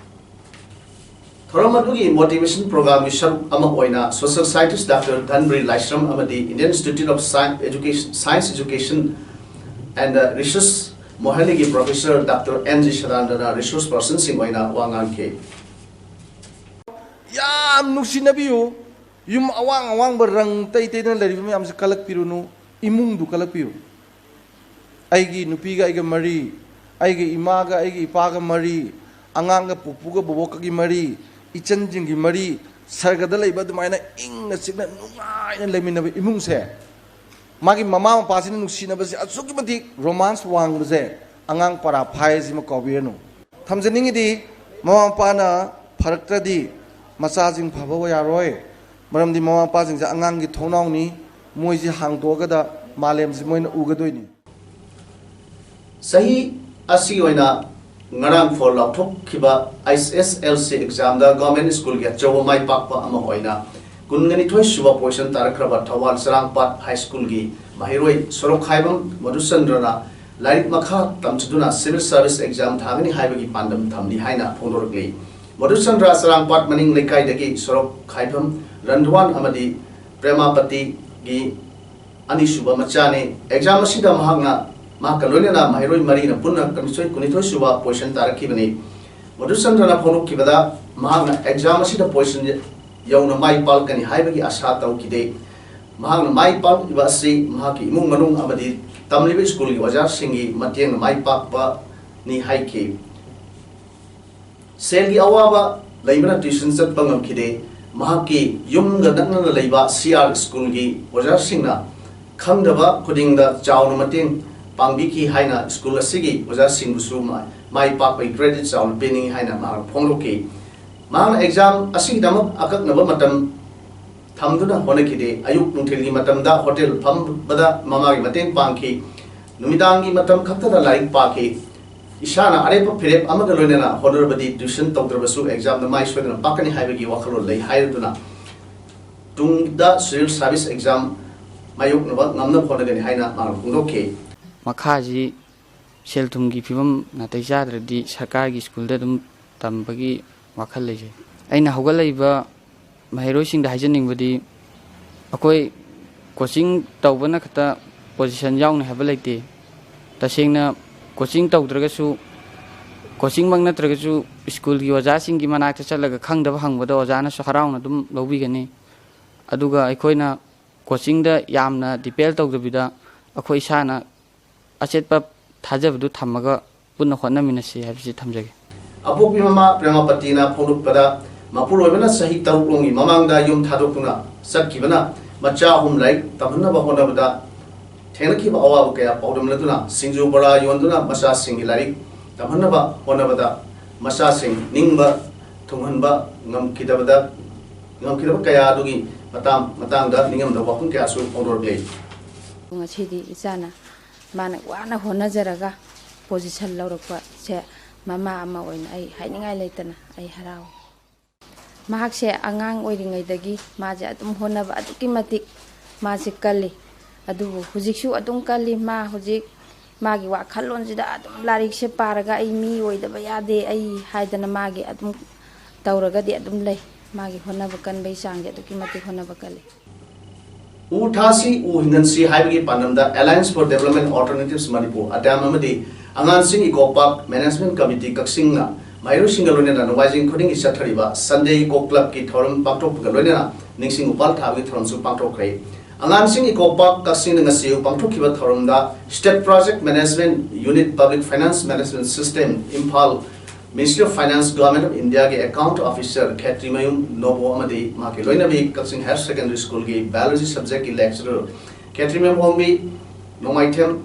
ꯊꯧꯔꯝ ꯑꯗꯨꯒꯤ ꯃꯣꯇꯤꯚꯦꯁꯟ ꯄ꯭ꯔꯣꯒ꯭ꯔꯥꯝꯒꯤ ꯁꯔꯨꯛ ꯑꯃ ꯑꯣꯏꯅ ꯁꯣꯁꯤꯌꯦꯜ ꯁꯥꯏꯟꯇꯤꯁ ꯗꯥꯛꯇꯔ ꯙꯟꯕ꯭ꯔꯤ ꯂꯥꯏꯁ꯭ꯔꯝ ꯑꯃꯗꯤ Indian Institute of Science Education, Science Education and Research ꯃꯣꯍꯅꯤꯒꯤ ꯄ꯭ꯔꯣꯐꯦꯁꯔ ꯗꯥꯛꯇꯔ ꯑꯦꯟ ꯖꯤ ꯁꯗꯥꯅꯟꯗꯅ ꯔꯤꯁꯣꯔꯁ ꯄꯔꯁꯟꯁꯤꯡ ꯑꯣꯏꯅ ꯋꯥ ꯉꯥꯡꯈꯤ꯫ ꯌꯥꯝ ꯅꯨꯡꯁꯤꯅꯕꯤꯌꯨ꯫ ꯌꯨꯝ ꯑꯋꯥꯡ ꯑꯋꯥꯡꯕ ꯔꯪ ꯇꯩ ꯇꯩꯗꯅ ꯂꯩꯔꯤꯕ ꯃꯌꯥꯝꯁꯦ ꯀꯜꯂꯛꯄꯤꯔꯨꯅꯨ꯫ ꯏꯃꯨꯡꯗꯨ ꯀꯜꯂꯛꯄꯤꯌꯨ꯫ ꯑꯩꯒꯤ ꯅꯨꯄꯤꯒ ꯑꯩꯒ ꯃꯔꯤ, ꯑꯩꯒꯤ ꯏꯃꯥꯒ ꯑꯩꯒꯤ ꯏꯄꯥꯒ ꯃꯔꯤ, ꯑꯉꯥꯡꯒ ꯄꯨꯄꯨꯒ ꯕꯣꯕꯣꯛꯀꯒꯤ ꯃꯔꯤ, ꯏꯆꯟꯁꯤꯡꯒꯤ ꯃꯔꯤ, ꯁꯔꯒꯗ ꯂꯩꯕ ꯑꯗꯨꯃꯥꯏꯅ ꯏꯪꯅ ꯆꯤꯛꯅ ꯅꯨꯡꯉꯥꯏꯅ ꯂꯩꯃꯤꯟꯅꯕ ꯏꯃꯨꯡꯁꯦ, ꯃꯥꯒꯤ ꯃꯃꯥ ꯃꯄꯥꯁꯤꯅ ꯅꯨꯡꯁꯤꯅꯕꯁꯦ ꯑꯁꯨꯛꯀꯤ ꯃꯇꯤꯛ ꯔꯣꯃꯥꯟꯁ ꯋꯥꯡꯕꯁꯦ ꯑꯉꯥꯡ ꯄꯔꯥ ꯐꯥꯏ ꯍꯥꯏꯁꯤꯃ ꯀꯥꯎꯕꯤꯔꯅꯨ꯫ ꯊꯝꯖꯅꯤꯡꯉꯤꯗꯤ, ꯃꯃꯥ ꯃꯄꯥꯅ ꯐꯔꯛꯇ꯭ꯔꯗꯤ ꯃꯆꯥꯁꯤꯡ ꯐꯕ ꯌꯥꯔꯣꯏ꯫ ꯃꯔꯝꯗꯤ ꯃꯃꯥ ꯃꯄꯥꯁꯤꯡꯁꯦ ꯑꯉꯥꯡꯒꯤ ꯊꯣꯡꯅꯥꯎꯅꯤ, ꯃꯣꯏꯁꯤ ꯍꯥꯡꯗꯣꯛꯑꯒꯗ ꯃꯥꯂꯦꯝꯁꯤ ꯃꯣꯏꯅ ꯎꯒꯗꯣꯏꯅꯤ꯫ ꯆꯍꯤ ꯑꯁꯤꯒꯤ ꯑꯣꯏꯅ ꯉꯔꯥꯡ ꯐꯣꯜ ꯂꯥꯎꯊꯣꯛꯈꯤꯕ ꯑꯩꯆ ꯑꯦꯁ ꯑꯦꯜ ꯁꯤ ꯑꯦꯛꯖꯥꯝꯗ ꯒꯚꯔꯟꯃꯦꯟꯠ ꯁ꯭ꯀꯨꯜꯒꯤ ꯑꯆꯧꯕ ꯃꯥꯏ ꯄꯥꯛꯄ ꯑꯃ ꯑꯣꯏꯅ ꯀꯨꯟꯒ ꯅꯤꯊꯣꯏ ꯁꯨꯕ ꯄꯣꯖꯤꯁꯟ ꯇꯥꯔꯛꯈ꯭ꯔꯕ ꯊꯧꯕꯥꯜ ꯆꯔꯥꯡꯄꯥꯠ ꯍꯥꯏ ꯁ꯭ꯀꯨꯜꯒꯤ ꯃꯍꯩꯔꯣꯏ ꯁꯣꯔꯣꯛꯈꯥꯏꯕꯝ ꯃꯙꯨꯆꯟꯗ꯭ꯔꯅ ꯂꯥꯏꯔꯤꯛ ꯃꯈꯥ ꯇꯝꯊꯗꯨꯅ ꯁꯤꯚꯤꯜ ꯁꯔꯚꯤꯁ ꯑꯦꯛꯖꯥꯝ ꯊꯥꯒꯅꯤ ꯍꯥꯏꯕꯒꯤ ꯄꯥꯟꯗꯝ ꯊꯝꯂꯤ ꯍꯥꯏꯅ ꯐꯣꯡꯗꯣꯔꯛꯂꯤ꯫ ꯃꯙꯨꯆꯟꯗ꯭ꯔ ꯆꯔꯥꯡꯄꯥꯠ ꯃꯅꯤꯡ ꯂꯩꯀꯥꯏꯗꯒꯤ ꯁꯣꯔꯣꯛꯈꯥꯏꯕꯝ ꯔꯟꯙꯋꯥꯟ ꯑꯃꯗꯤ ꯄ꯭ꯔꯦꯃꯥꯄꯇꯤꯒꯤ ꯑꯅꯤꯁꯨꯕ ꯃꯆꯥꯅꯤ꯫ ꯑꯦꯛꯖꯥꯝ ꯑꯁꯤꯗ ꯃꯍꯥꯛꯅ ꯃꯍꯥꯛꯀ ꯂꯣꯏꯅꯅ ꯃꯍꯩꯔꯣꯏ ꯃꯔꯤꯅ ꯄꯨꯟꯅ ꯀꯨꯟꯅꯤꯊꯣꯏ ꯀꯨꯟꯅꯤꯊꯣꯏ ꯁꯨꯕ ꯄꯣꯖꯤꯁꯟ ꯇꯥꯔꯛꯈꯤꯕꯅꯤ꯫ ꯃꯙꯨꯆꯟꯗ꯭ꯔꯅ ꯐꯣꯡꯗꯣꯛꯈꯤꯕꯗ ꯃꯍꯥꯛꯅ ꯑꯦꯛꯖꯥꯝ ꯑꯁꯤꯗ ꯄꯣꯖꯤꯁꯟ ꯌꯧꯅ ꯃꯥꯏ ꯄꯥꯛꯀꯅꯤ ꯍꯥꯏꯕꯒꯤ ꯑꯁꯥ ꯇꯧꯈꯤꯗꯦ꯫ ꯃꯍꯥꯛꯅ ꯃꯥꯏ ꯄꯥꯛꯂꯤꯕ ꯑꯁꯤ ꯃꯍꯥꯛꯀꯤ ꯏꯃꯨꯡ ꯃꯅꯨꯡ ꯑꯃꯗꯤ ꯇꯝꯂꯤꯕ ꯁ꯭ꯀꯨꯜꯒꯤ ꯑꯣꯖꯥꯁꯤꯡꯒꯤ ꯃꯇꯦꯡꯅ ꯃꯥꯏ ꯄꯥꯛꯄꯅꯤ ꯍꯥꯏꯈꯤ꯫ ꯁꯦꯜꯒꯤ ꯑꯋꯥꯕ ꯂꯩꯕꯅ ꯇ꯭ꯌꯨꯁꯟ ꯆꯠꯄ ꯉꯝꯈꯤꯗꯦ꯫ ꯃꯍꯥꯛꯀꯤ ꯌꯨꯝꯒ ꯅꯛꯅꯅ ꯂꯩꯕ ꯁꯤ ꯑꯥꯔ ꯁ꯭ꯀꯨꯜꯒꯤ ꯑꯣꯖꯥꯁꯤꯡꯅ ꯈꯪꯗꯕ ꯈꯨꯗꯤꯡꯗ ꯆꯥꯎꯅ ꯃꯇꯦꯡ ꯄꯥꯡꯕꯤꯈꯤ ꯍꯥꯏꯅ ꯁ꯭ꯀꯨꯜ ꯑꯁꯤꯒꯤ ꯑꯣꯖꯥꯁꯤꯡꯕꯨꯁꯨ ꯃꯥꯏ ꯄꯥꯛꯄꯒꯤ ꯀ꯭ꯔꯦꯗꯤꯠ ꯆꯥꯎꯅ ꯄꯤꯅꯤꯡꯏ ꯍꯥꯏꯅ ꯃꯍꯥꯛꯅ ꯐꯣꯡꯗꯣꯛꯈꯤ꯫ ꯃꯍꯥꯛꯅ ꯑꯦꯛꯖꯥꯝ ꯑꯁꯤꯒꯤꯗꯃꯛ ꯑꯀꯛꯅꯕ ꯃꯇꯝ ꯊꯝꯗꯨꯅ ꯍꯣꯠꯅꯈꯤꯗꯦ꯫ ꯑꯌꯨꯛ ꯅꯨꯡꯊꯤꯜꯒꯤ ꯃꯇꯝꯗ ꯍꯣꯇꯦꯜ ꯐꯝꯕꯗ ꯃꯃꯥꯒꯤ ꯃꯇꯦꯡ ꯄꯥꯡꯈꯤ꯫ ꯅꯨꯃꯤꯗꯥꯡꯒꯤ ꯃꯇꯝ ꯈꯛꯇꯗ ꯂꯥꯏꯔꯤꯛ ꯄꯥꯈꯤ꯫ ꯏꯁꯥꯅ ꯑꯔꯦꯞꯄ ꯐꯤꯔꯦꯞ ꯑꯃꯒ ꯂꯣꯏꯅꯅ ꯍꯣꯠꯅꯔꯕꯗꯤ tuition ꯇꯧꯗ꯭ꯔꯕꯁꯨ exam ꯗ ꯃꯥꯏ ꯁꯣꯏꯗꯅ ꯄꯥꯛꯀꯅꯤ ꯍꯥꯏꯕꯒꯤ ꯋꯥꯈꯜꯂꯣꯟ ꯂꯩ ꯍꯥꯏꯔꯗꯨꯅ ꯇꯨꯡꯗ civil service exam ꯃꯥꯌꯣꯛꯅꯕ ꯉꯝꯅꯕ ꯍꯣꯠꯅꯒꯅꯤ ꯍꯥꯏꯅ ꯃꯍꯥꯛꯅ ꯐꯣꯡꯗꯣꯛꯈꯤ꯫ ꯃꯈꯥꯁꯤ ꯁꯦꯜ ꯊꯨꯝꯒꯤ ꯐꯤꯕꯝ ꯅꯥꯇꯩ ꯆꯥꯗ꯭ꯔꯗꯤ ꯁꯔꯀꯥꯔꯒꯤ ꯁ꯭ꯀꯨꯜꯗ ꯑꯗꯨꯝ ꯇꯝꯕꯒꯤ ꯋꯥꯈꯜ ꯂꯩꯖꯩ꯫ ꯑꯩꯅ ꯍꯧꯒꯠꯂꯛꯏꯕ ꯃꯍꯩꯔꯣꯏꯁꯤꯡꯗ ꯍꯥꯏꯖꯅꯤꯡꯕꯗꯤ, ꯑꯩꯈꯣꯏ coaching ꯇꯧꯕꯅ ꯈꯛꯇ position ꯌꯥꯎꯅꯤ ꯍꯥꯏꯕ ꯂꯩꯇꯦ꯫ ꯇꯁꯦꯡꯅ coaching ꯇꯧꯗ꯭ꯔꯒꯁꯨ, coaching ꯃꯛ ꯅꯠꯇ꯭ꯔꯒꯁꯨ, ꯁ꯭ꯀꯨꯜꯒꯤ ꯑꯣꯖꯥꯁꯤꯡꯒꯤ ꯃꯅꯥꯛꯇ ꯆꯠꯂꯒ ꯈꯪꯗꯕ ꯍꯪꯕꯗ ꯑꯣꯖꯥꯅꯁꯨ ꯍꯔꯥꯎꯅ ꯑꯗꯨꯝ ꯂꯧꯕꯤꯒꯅꯤ꯫ ꯑꯗꯨꯒ ꯑꯩꯈꯣꯏꯅ coaching ꯗ ꯌꯥꯝꯅ depend ꯇꯧꯗꯕꯤꯗ, ꯑꯩꯈꯣꯏ ꯏꯁꯥꯅ ꯑꯆꯦꯠꯄ ꯊꯥꯖꯕꯗꯨ ꯊꯝꯃꯒ ꯄꯨꯟꯅ ꯍꯣꯠꯅꯃꯤꯟꯅꯁꯤ ꯍꯥꯏꯕꯁꯤ ꯊꯝꯖꯒꯦ꯫ ꯑꯄꯣꯛꯄꯤ ꯃꯃꯥ ꯄ꯭ꯔꯦꯃꯥꯄꯇꯤꯅ ꯐꯣꯡꯗꯣꯛꯄꯗ, ꯃꯄꯨꯔꯣꯏꯕꯅ ꯆꯍꯤ ꯇꯔꯨꯛ ꯂꯣꯝꯒꯤ ꯃꯃꯥꯡꯗ ꯌꯨꯝ ꯊꯥꯗꯣꯛꯇꯨꯅ ꯆꯠꯈꯤꯕꯅ ꯃꯆꯥ ꯑꯍꯨꯝ ꯂꯥꯏꯔꯤꯛ ꯇꯝꯍꯟꯅꯕ ꯍꯣꯠꯅꯕꯗ ꯊꯦꯡꯅꯈꯤꯕ ꯑꯋꯥꯕ ꯀꯌꯥ ꯄꯥꯎꯗꯝꯂꯗꯨꯅ, ꯁꯤꯡꯖꯨ ꯕꯣꯔꯥ ꯌꯣꯟꯗꯨꯅ ꯃꯆꯥꯁꯤꯡꯒꯤ ꯂꯥꯏꯔꯤꯛ ꯇꯝꯍꯟꯅꯕ ꯍꯣꯠꯅꯕꯗ ꯃꯆꯥꯁꯤꯡ ꯅꯤꯡꯕ ꯊꯨꯡꯍꯟꯕ ꯉꯝꯈꯤꯗꯕꯗ, ꯉꯝꯈꯤꯗꯕ ꯀꯌꯥ ꯑꯗꯨꯒꯤ ꯃꯇꯥꯡ, ꯃꯇꯥꯡꯗ ꯅꯤꯡꯉꯝꯗꯕ ꯋꯥꯐꯝ ꯀꯌꯥꯁꯨ ꯐꯣꯡꯗꯣꯔꯛꯂꯤ꯫ ꯉꯁꯤꯗꯤ ꯏꯆꯥꯅ ꯃꯥꯅ ꯋꯥꯅ ꯍꯣꯠꯅꯖꯔꯒ position ꯂꯧꯔꯛꯄꯁꯦ ꯃꯃꯥ ꯑꯃ ꯑꯣꯏꯅ ꯑꯩ ꯍꯥꯏꯅꯤꯡꯉꯥꯏ ꯂꯩꯇꯅ ꯑꯩ ꯍꯔꯥꯎꯏ꯫ ꯃꯍꯥꯛꯁꯦ ꯑꯉꯥꯡ ꯑꯣꯏꯔꯤꯉꯩꯗꯒꯤ ꯃꯥꯁꯦ ꯑꯗꯨꯝ ꯍꯣꯠꯅꯕ ꯑꯗꯨꯛꯀꯤ ꯃꯇꯤꯛ ꯃꯥꯁꯦ ꯀꯜꯂꯤ꯫ ꯑꯗꯨꯕꯨ ꯍꯧꯖꯤꯛꯁꯨ ꯑꯗꯨꯝ ꯀꯜꯂꯤ꯫ ꯃꯥ ꯍꯧꯖꯤꯛ ꯃꯥꯒꯤ ꯋꯥꯈꯜꯂꯣꯟꯁꯤꯗ ꯑꯗꯨꯝ ꯂꯥꯏꯔꯤꯛꯁꯦ ꯄꯥꯔꯒ ꯑꯩ ꯃꯤ ꯑꯣꯏꯗꯕ ꯌꯥꯗꯦ ꯑꯩ ꯍꯥꯏꯗꯅ ꯃꯥꯒꯤ ꯑꯗꯨꯝ ꯇꯧꯔꯒꯗꯤ ꯑꯗꯨꯝ ꯂꯩ꯫ ꯃꯥꯒꯤ ꯍꯣꯠꯅꯕ ꯀꯟꯕꯒꯤ ꯆꯥꯡꯁꯦ ꯑꯗꯨꯛꯀꯤ ꯃꯇꯤꯛ ꯍꯣꯠꯅꯕ ꯀꯜꯂꯤ꯫ ꯎ ꯊꯥꯁꯤ, ꯎ ꯍꯤꯡꯍꯟꯁꯤ ꯍꯥꯏꯕꯒꯤ ꯄꯥꯟꯗꯝꯗ Alliance for Development Alternatives Manipur, ꯑꯗꯥꯝ, ꯑꯃꯗꯤ ꯑꯉꯥꯡꯁꯤꯡ ꯏꯀꯣ ꯄꯥꯔꯛ ꯃꯦꯅꯦꯖꯃꯦꯟꯠ ꯀꯃꯤꯇꯤ ꯀꯛꯆꯤꯡꯅ ꯃꯍꯩꯔꯣꯏꯁꯤꯡꯒ ꯂꯣꯏꯅꯅ ꯅꯣꯡꯃꯥꯏꯖꯤꯡ ꯈꯨꯗꯤꯡꯒꯤ ꯆꯠꯊꯔꯤꯕ Sunday Eco Club ꯀꯤ ꯊꯧꯔꯝ ꯄꯥꯡꯊꯣꯛꯄꯒ ꯂꯣꯏꯅꯅ ꯅꯤꯡꯁꯤꯡ ꯎꯄꯥꯜ ꯊꯥꯕꯒꯤ ꯊꯧꯔꯝꯁꯨ ꯄꯥꯡꯊꯣꯛꯈ꯭ꯔꯦ꯫ ꯑꯉꯥꯡꯁꯤꯡ ꯏꯀꯣ ꯄꯥꯔꯛ ꯀꯛꯆꯤꯡꯅ ꯉꯁꯤ ꯄꯥꯡꯊꯣꯛꯈꯤꯕ ꯊꯧꯔꯝꯗ State Project Management Unit Public Finance Management System, Imphal, Ministry of Finance, Government of India ꯒꯤ account officer ꯈꯦꯇ꯭ꯔꯤꯃꯌꯨꯝ ꯅꯣꯕꯣ ꯑꯃꯗꯤ ꯃꯍꯥꯛꯀꯤ ꯂꯣꯏꯅꯕꯤ ꯀꯛꯆꯤꯡ Higher Secondary School ꯒꯤ Biology subject ꯀꯤ lecturer ꯈꯦꯇ꯭ꯔꯤꯃꯌꯨꯝ ꯑꯣꯡꯕꯤ ꯅꯣꯡꯃꯥꯏꯊꯦꯝ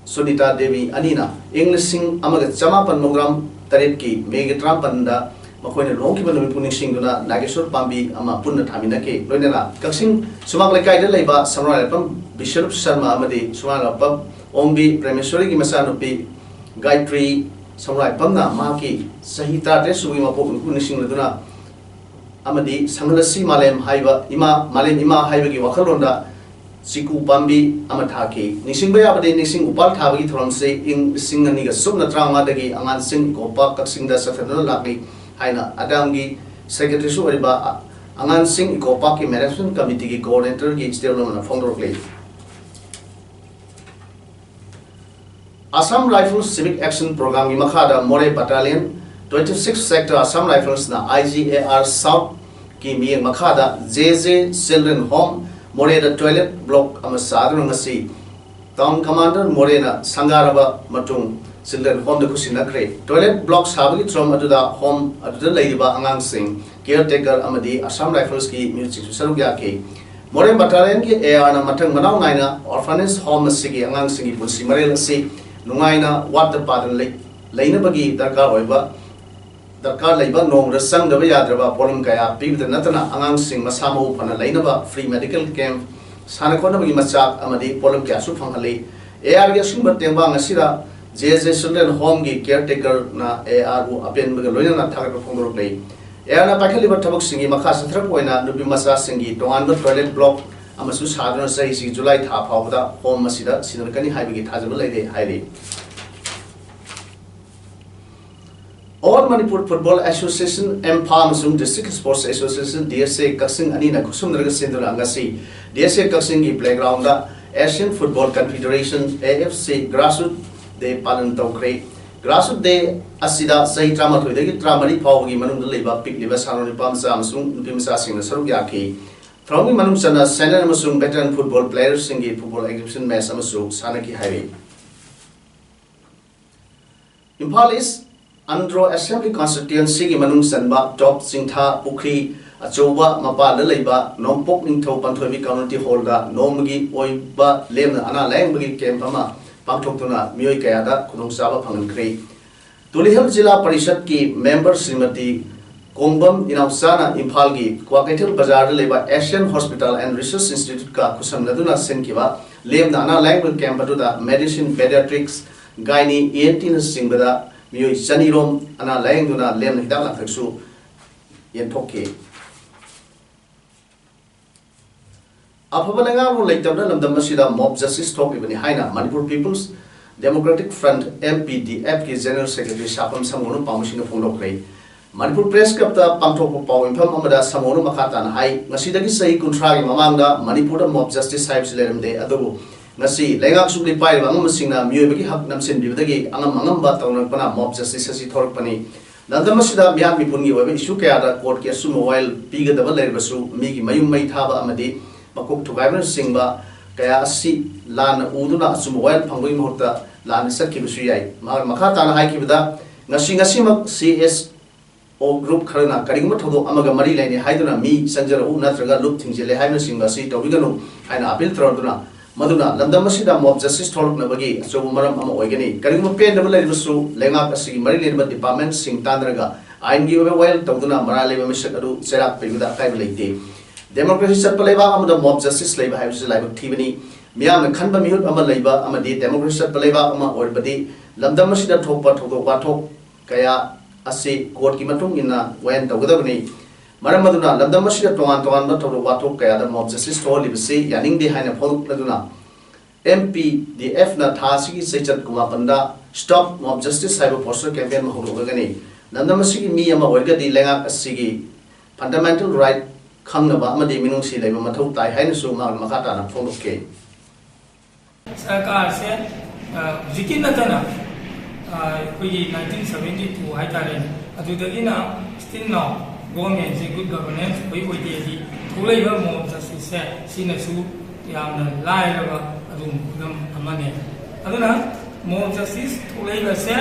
ꯁꯨꯅꯤꯇꯥ ꯗꯦꯕꯤ ꯑꯅꯤꯅ ꯏꯪ ꯂꯤꯁꯤꯡ ꯑꯃꯒ ꯆꯃꯥꯄꯟ ꯃꯧꯗ꯭ꯔꯥ ꯇꯔꯦꯠꯀꯤ ꯃꯦꯒꯤ ꯇꯔꯥꯃꯥꯄꯟꯗ ꯃꯈꯣꯏꯅ ꯂꯨꯍꯣꯡꯈꯤꯕ ꯅꯨꯃꯤꯠꯄꯨ ꯅꯤꯡꯁꯤꯡꯗꯨꯅ ꯅꯥꯒꯦꯁꯣꯔ ꯄꯥꯝꯕꯤ ꯑꯃ ꯄꯨꯟꯅ ꯊꯥꯃꯤꯟꯅꯈꯤ꯫ ꯂꯣꯏꯅꯅ ꯀꯛꯆꯤꯡ ꯁꯨꯃꯥꯡ ꯂꯩꯀꯥꯏꯗ ꯂꯩꯕ ꯁꯝꯔꯥꯏꯂꯥꯛꯄꯝ ꯕꯤꯁ꯭ꯋꯔꯨꯞ ꯁꯔꯃ ꯑꯃꯗꯤ ꯁꯝꯔꯥꯏꯂꯥꯛꯄꯝ ꯑꯣꯡꯕꯤ ꯄ꯭ꯔꯦꯃꯦꯁꯣꯔꯤꯒꯤ ꯃꯆꯥꯅꯨꯄꯤ ꯒꯥꯌꯇ꯭ꯔꯤ ꯁꯉꯥꯏꯌꯨꯝꯐꯝꯅ ꯃꯍꯥꯛꯀꯤ ꯆꯍꯤ ꯇꯔꯥꯇꯔꯦꯠ ꯁꯨꯕꯒꯤ ꯃꯄꯣꯛ ꯅꯨꯃꯤꯠꯄꯨ ꯅꯤꯡꯁꯤꯡꯂꯗꯨꯅ ꯑꯃꯗꯤ ꯁꯪꯍꯜꯂꯁꯤ ꯃꯥꯂꯦꯝ ꯍꯥꯏꯕ ꯏꯃꯥ, ꯃꯥꯂꯦꯝ ꯏꯃꯥ ꯍꯥꯏꯕꯒꯤ ꯋꯥꯈꯜꯂꯣꯟꯗ ꯆꯤꯀꯨ ꯄꯥꯝꯕꯤ ꯑꯃ ꯊꯥꯈꯤ꯫ ꯅꯤꯡꯁꯤꯡꯕ ꯌꯥꯕꯗꯤ, ꯅꯤꯡꯁꯤꯡ ꯎꯄꯥꯜ ꯊꯥꯕꯒꯤ ꯊꯧꯔꯝꯁꯤ ꯏꯪ ꯂꯤꯁꯤꯡ ꯑꯅꯤꯒ ꯁꯨꯞꯅ ꯇꯔꯥꯃꯉꯥꯗꯒꯤ ꯑꯉꯥꯡꯁꯤꯡ ꯏꯀꯣ ꯄꯥꯔꯛ ꯀꯛꯆꯤꯡꯗ ꯆꯠꯊꯗꯨꯅ ꯂꯥꯛꯂꯤ ꯍꯥꯏꯅ ꯑꯗꯥꯝꯒꯤ ꯁꯦꯀ꯭ꯔꯦꯇꯔꯤꯁꯨ ꯑꯣꯏꯔꯤꯕ ꯑꯉꯥꯡꯁꯤꯡ ꯏꯀꯣ ꯄꯥꯔꯛꯀꯤ ꯃꯦꯅꯦꯖꯃꯦꯟꯠ ꯀꯃꯤꯇꯤꯒꯤ ꯀꯣꯑꯣꯔꯗꯤꯅꯦꯇꯔꯒꯤ ꯁ꯭ꯇꯦꯞ ꯑꯃꯅ ꯐꯣꯡꯗꯣꯔꯛꯂꯤ꯫ Assam Rifles Civic Action Programꯒꯤ ꯃꯈꯥꯗ ꯃꯣꯔꯦ Battalion twenty six Sector Assam Riflesꯅ I G A R Southꯀꯤ ꯃꯤꯠꯌꯦꯡ ꯃꯈꯥꯗ J J Children Home ꯃꯣꯔꯦꯗ toilet block ꯑꯃ ꯁꯥꯗꯨꯅ ꯉꯁꯤ Town Commander ꯃꯣꯔꯦꯅ ꯁꯪꯒꯥꯔꯕ ꯃꯇꯨꯡ Children Homeꯗ ꯈꯨꯠꯁꯤꯟꯅꯈ꯭ꯔꯦ꯫ Toilet block ꯁꯥꯕꯒꯤ ꯊꯧꯔꯝ ꯑꯗꯨꯗ home ꯑꯗꯨꯗ ꯂꯩꯔꯤꯕ ꯑꯉꯥꯡꯁꯤꯡ, caretaker ꯑꯃꯗꯤ Assam Riflesꯀꯤ ꯃꯤꯑꯣꯏꯁꯤꯡꯁꯨ ꯁꯔꯨꯛ ꯌꯥꯈꯤ꯫ ꯃꯣꯔꯦ Battalionꯒꯤ A Rꯅ ꯃꯊꯪ ꯃꯅꯥꯎ ꯅꯥꯏꯅ orphanage home ꯑꯁꯤꯒꯤ ꯑꯉꯥꯡꯁꯤꯡꯒꯤ ꯄꯨꯟꯁꯤ ꯃꯔꯦꯜ ꯑꯁꯤ ꯅꯨꯡꯉꯥꯏꯅ ꯋꯥꯠꯇ ꯄꯥꯗꯅ ꯂꯩ-, ꯂꯩꯅꯕꯒꯤ ꯗꯔꯀꯥꯔ ꯑꯣꯏꯕ, ꯗꯔꯀꯥꯔ ꯂꯩꯕ ꯅꯣꯡꯃꯗ ꯆꯪꯗꯕ ꯌꯥꯗ꯭ꯔꯕ ꯄꯣꯠꯂꯝ ꯀꯌꯥ ꯄꯤꯕꯗ ꯅꯠꯇꯅ ꯑꯉꯥꯡꯁꯤꯡ ꯃꯁꯥ ꯃꯎ ꯐꯅ ꯂꯩꯅꯕ free medical camp, ꯁꯥꯟꯅ ꯈꯣꯠꯅꯕꯒꯤ ꯃꯆꯥꯛ ꯑꯃꯗꯤ ꯄꯣꯠꯂꯝ ꯀꯌꯥꯁꯨ ꯐꯪꯍꯜꯂꯤ꯫ A Rꯒꯤ ꯑꯁꯤꯒꯨꯝꯕ ꯇꯦꯡꯕꯥꯡ ꯑꯁꯤꯗ J J Children Homeꯒꯤ caretakerꯅ A Rꯕꯨ ꯑꯄꯦꯟꯕꯒ ꯂꯣꯏꯅꯅ ꯊꯥꯒꯠꯄ ꯐꯣꯡꯗꯣꯔꯛꯂꯤ꯫ A Rꯅ ꯄꯥꯏꯈꯠꯂꯤꯕ ꯊꯕꯛꯁꯤꯡꯒꯤ ꯃꯈꯥ ꯆꯠꯊꯔꯛꯄ ꯑꯣꯏꯅ ꯅꯨꯄꯤ ꯃꯆꯥꯁꯤꯡꯒꯤ ꯇꯣꯉꯥꯟꯕ toilet block ꯑꯃꯁꯨ ꯁꯥꯗꯨꯅ ꯆꯍꯤꯁꯤꯒꯤ July ꯊꯥ ꯐꯥꯎꯕꯗ home ꯑꯁꯤꯗ ꯁꯤꯟꯅꯔꯛꯀꯅꯤ ꯍꯥꯏꯕꯒꯤ ꯊꯥꯖꯕ ꯂꯩꯔꯦ ꯍꯥꯏꯔꯤ꯫ All Manipur Football Association, Imphal ꯑꯃꯁꯨꯡ District Sports Association, D S A ꯀꯛꯆꯤꯡ ꯑꯅꯤꯅ ꯈꯨꯠꯁꯝꯅꯔꯒ ꯁꯤꯟꯗꯨꯅ ꯉꯁꯤ D S A ꯀꯛꯆꯤꯡꯒꯤ playgroundꯗ Asian Football Confederation, A F C Grassroots Day ꯄꯥꯂꯟ ꯇꯧꯈ꯭ꯔꯦ꯫ Grassroots Day ꯑꯁꯤꯗ ꯆꯍꯤ ꯇꯔꯥꯃꯥꯊꯣꯏꯗꯒꯤ ꯇꯔꯥꯃꯔꯤ ꯐꯥꯎꯕꯒꯤ ꯃꯅꯨꯡꯗ ꯂꯩꯕ ꯄꯤꯛꯂꯤꯕ ꯁꯥꯟꯅꯔꯣꯏ ꯅꯨꯄꯥ ꯃꯆꯥ ꯑꯃꯁꯨꯡ ꯅꯨꯄꯤ ꯃꯆꯥꯁꯤꯡꯅ ꯁꯔꯨꯛ ꯌꯥꯈꯤ꯫ ꯊꯧꯔꯝꯒꯤ ꯃꯅꯨꯡ ꯆꯟꯅ senior ꯑꯃꯁꯨꯡ veteran football playerꯁꯤꯡꯒꯤ football exhibition match ꯑꯃꯁꯨ ꯁꯥꯟꯅꯈꯤ ꯍꯥꯏꯔꯤ꯫ ꯏꯝꯐꯥꯜ East Andro Assembly Constituencyꯒꯤ ꯃꯅꯨꯡ ꯆꯟꯕ ꯇꯣꯞ ꯆꯤꯡꯊꯥ ꯄꯨꯈ꯭ꯔꯤ ꯑꯆꯧꯕ ꯃꯄꯥꯜꯗ ꯂꯩꯕ ꯅꯣꯡꯄꯣꯛ ꯅꯤꯡꯊꯧ ꯄꯥꯟꯊꯣꯏꯕꯤ Community Hallꯗ ꯅꯣꯡꯃꯒꯤ ꯑꯣꯏꯕ ꯂꯦꯝꯅ ꯑꯅꯥ ꯂꯥꯌꯦꯡꯕꯒꯤ camp ꯑꯃ ꯄꯥꯡꯊꯣꯛꯇꯨꯅ ꯃꯤꯑꯣꯏ ꯀꯌꯥꯗ ꯈꯨꯗꯣꯡꯆꯥꯕ ꯐꯪꯍꯟꯈ꯭ꯔꯦ꯫ ꯇꯨꯂꯤꯍꯜ ꯖꯤꯂꯥ ꯄꯔꯤꯁꯠꯀꯤ member ꯁ꯭ꯔꯤꯃꯇꯤ ꯀꯣꯡꯕꯝ ꯏꯅꯥꯎꯆꯥꯅ ꯏꯝꯐꯥꯜꯒꯤ ꯀ꯭ꯋꯥꯀꯩꯊꯦꯜ ꯕꯖꯥꯔꯗ ꯂꯩꯕ Asian Hospital and Research Instituteꯀ ꯈꯨꯠꯁꯝꯅꯗꯨꯅ ꯁꯤꯟꯈꯤꯕ ꯂꯦꯝꯅ ꯑꯅꯥ ꯂꯥꯌꯦꯡꯕ camp ꯑꯗꯨꯗ medicine, pediatrics, ꯒꯥꯏꯅꯤ, ꯏ ꯑꯦꯟ ꯇꯤꯅꯆꯤꯡꯕꯗ ꯃꯤꯑꯣꯏ ꯆꯅꯤꯔꯣꯝ ꯑꯅꯥ ꯂꯥꯌꯦꯡꯗꯨꯅ ꯂꯦꯝꯅ ꯍꯤꯗꯥꯛ ꯂꯥꯡꯊꯛꯁꯨ ꯌꯦꯟꯊꯣꯛꯈꯤ꯫ ꯑꯐꯕ ꯂꯩꯉꯥꯛꯂꯣꯟ ꯂꯩꯇꯕꯅ ꯂꯝꯗꯝ ꯑꯁꯤꯗ mob justice ꯊꯣꯛꯂꯤꯕꯅꯤ ꯍꯥꯏꯅ Manipur People's Democratic Front, M P D F, ꯀꯤ General Secretary ꯁꯥꯐꯝ ꯁꯪꯒꯣꯝꯅ ꯄꯥꯎꯃꯤꯁꯤꯡꯗ ꯐꯣꯡꯗꯣꯛꯈ꯭ꯔꯦ꯫ Manipur Press Clubꯇ ꯄꯥꯡꯊꯣꯛꯄ ꯄꯥꯎ ꯃꯤꯐꯝ ꯑꯃꯗ ꯁꯪꯒꯣꯝꯅ ꯃꯈꯥ ꯇꯥꯅ ꯍꯥꯏ, ꯉꯁꯤꯗꯒꯤ ꯆꯍꯤ ꯀꯨꯟꯊ꯭ꯔꯥꯒꯤ ꯃꯃꯥꯡꯗ ꯃꯅꯤꯄꯨꯔꯗ mob justice ꯍꯥꯏꯕꯁꯤ ꯂꯩꯔꯝꯗꯦ, ꯑꯗꯨꯕꯨ ꯉꯁꯤ ꯂꯩꯉꯥꯛ ꯁꯨꯞꯂꯤ ꯄꯥꯏꯔꯤꯕ ꯑꯉꯝꯕꯁꯤꯡꯅ ꯃꯤꯑꯣꯏꯕꯒꯤ ꯍꯛ ꯅꯝꯁꯤꯟꯕꯤꯕꯗꯒꯤ ꯑꯉꯝ ꯑꯉꯝꯕ ꯇꯧꯅꯔꯛꯄꯅ mob justice ꯑꯁꯤ ꯊꯣꯔꯛꯄꯅꯤ꯫ ꯂꯝꯗꯝ ꯑꯁꯤꯗ ꯃꯤꯍꯥꯠ ꯃꯤꯄꯨꯟꯒꯤ ꯑꯣꯏꯕ issue ꯀꯌꯥꯗ courtꯀꯤ ꯑꯆꯨꯝꯕ ꯋꯥꯌꯦꯜ ꯄꯤꯒꯗꯕ ꯂꯩꯔꯕꯁꯨ, ꯃꯤꯒꯤ ꯃꯌꯨꯝ ꯃꯩ ꯊꯥꯕ ꯑꯃꯗꯤ ꯃꯀꯣꯛ ꯊꯨꯒꯥꯏꯕꯅꯆꯤꯡꯕ ꯀꯌꯥ ꯑꯁꯤ ꯂꯥꯟꯅ ꯎꯗꯨꯅ ꯑꯆꯨꯝꯕ ꯋꯥꯌꯦꯜ ꯐꯪꯕꯒꯤ ꯃꯍꯨꯠꯇ ꯂꯥꯟꯅ ꯆꯠꯈꯤꯕꯁꯨ ꯌꯥꯏ꯫ ꯃꯍꯥꯛꯅ ꯃꯈꯥ ꯇꯥꯅ ꯍꯥꯏꯈꯤꯕꯗ, ꯉꯁꯤ, ꯉꯁꯤꯃꯛ C S O group ꯈꯔꯅ ꯀꯔꯤꯒꯨꯝꯕ ꯊꯧꯗꯣꯛ ꯑꯃꯒ ꯃꯔꯤ ꯂꯩꯅꯩ ꯍꯥꯏꯗꯨꯅ ꯃꯤ ꯆꯪꯖꯔꯛꯎ ꯅꯠꯇ꯭ꯔꯒ ꯂꯨꯞ ꯊꯤꯡꯖꯤꯜꯂꯦ ꯍꯥꯏꯕꯅꯆꯤꯡꯕ ꯑꯁꯤ ꯇꯧꯕꯤꯒꯅꯨ ꯍꯥꯏꯅ appeal ꯇꯧꯔꯗꯨꯅ, ꯃꯗꯨꯅ ꯂꯝꯗꯝ ꯑꯁꯤꯗ mob justice ꯊꯣꯛꯂꯛꯅꯕꯒꯤ ꯑꯆꯧꯕ ꯃꯔꯝ ꯑꯃ ꯑꯣꯏꯒꯅꯤ꯫ ꯀꯔꯤꯒꯨꯝꯕ ꯄꯦꯟꯗꯕ ꯂꯩꯔꯕꯁꯨ, ꯂꯩꯉꯥꯛ ꯑꯁꯤꯒꯤ ꯃꯔꯤ ꯂꯩꯅꯕ departmentꯁꯤꯡ ꯇꯥꯟꯅꯔꯒ ꯑꯥꯏꯟꯒꯤ ꯑꯣꯏꯕ ꯋꯥꯌꯦꯜ ꯇꯧꯗꯨꯅ ꯃꯔꯥꯜ ꯂꯩꯕ ꯃꯤꯁꯛ ꯑꯗꯨ ꯆꯩꯔꯥꯛ ꯄꯤꯕꯗ ꯑꯀꯥꯏꯕ ꯂꯩꯇꯦ꯫ Democracy ꯆꯠꯄ ꯂꯩꯕꯥꯛ ꯑꯃꯗ mob justice ꯂꯩꯕ ꯍꯥꯏꯕꯁꯤ ꯂꯥꯏꯕꯛ ꯊꯤꯕꯅꯤ꯫ ꯃꯤꯌꯥꯝꯅ ꯈꯟꯕ ꯃꯤꯍꯨꯠ ꯑꯃ ꯂꯩꯕ ꯑꯃꯗꯤ democracy ꯆꯠꯄ ꯂꯩꯕꯥꯛ ꯑꯃ ꯑꯣꯏꯔꯕꯗꯤ, ꯂꯝꯗꯝ ꯑꯁꯤꯗ ꯊꯣꯛꯄ ꯊꯧꯗꯣꯛ ꯋꯥꯊꯣꯛ ꯀꯌꯥ ꯑꯁꯤ courtꯀꯤ ꯃꯇꯨꯡ ꯏꯟꯅ ꯋꯥꯌꯦꯜ ꯇꯧꯒꯗꯕꯅꯤ꯫ ꯃꯔꯝ ꯑꯗꯨꯅ ꯂꯝꯗꯝ ꯑꯁꯤꯗ ꯇꯣꯉꯥꯟ ꯇꯣꯉꯥꯟꯕ ꯊꯧꯗꯣꯛ ꯋꯥꯊꯣꯛ ꯀꯌꯥꯗ mob justice ꯊꯣꯛꯍꯜꯂꯤꯕꯁꯤ ꯌꯥꯅꯤꯡꯗꯦ ꯍꯥꯏꯅ ꯐꯣꯡꯗꯣꯛꯂꯗꯨꯅ, M P D Fꯅ ꯊꯥ ꯑꯁꯤꯒꯤ ꯆꯩꯆꯠ ꯀꯨꯟꯃꯥꯄꯟꯗ Stop Mob Justice ꯍꯥꯏꯕ poster campaign ꯑꯃ ꯍꯧꯗꯣꯛꯂꯒꯅꯤ꯫ ꯂꯝꯗꯝ ꯑꯁꯤꯒꯤ ꯃꯤ ꯑꯃ ꯑꯣꯏꯔꯒꯗꯤ ꯂꯩꯉꯥꯛ ꯑꯁꯤꯒꯤ fundamental right ꯈꯪꯅꯕ ꯑꯃꯗꯤ ꯃꯤꯅꯨꯡꯁꯤ ꯂꯩꯕ ꯃꯊꯧ ꯇꯥꯏ ꯍꯥꯏꯅꯁꯨ ꯃꯍꯥꯛꯅ ꯃꯈꯥ ꯇꯥꯅ ꯐꯣꯡꯗꯣꯛꯈꯤ꯫ ꯁꯔꯀꯥꯔꯁꯦ, ꯑ, ꯍꯧꯖꯤꯛꯀꯤ ꯅꯠꯇꯅ, ꯑ, ꯑꯩꯈꯣꯏꯒꯤ nineteen seventy two ꯍꯥꯏꯇꯥꯔꯦꯅꯦ, ꯑꯗꯨꯗꯒꯤꯅ still now governmentꯁꯦ good governance ꯑꯣꯏ ꯑꯣꯏꯗꯦꯗꯤ ꯊꯣꯛꯂꯛꯏꯕ mob justiceꯁꯦ ꯁꯤꯅꯁꯨ ꯌꯥꯝꯅ ꯂꯥꯏꯔꯕ ꯑꯗꯨꯒꯨꯝꯕ ꯈꯨꯗꯝ ꯑꯃꯅꯦ꯫ ꯑꯗꯨꯅ mob justice ꯊꯣꯛꯂꯛꯏꯕꯁꯦ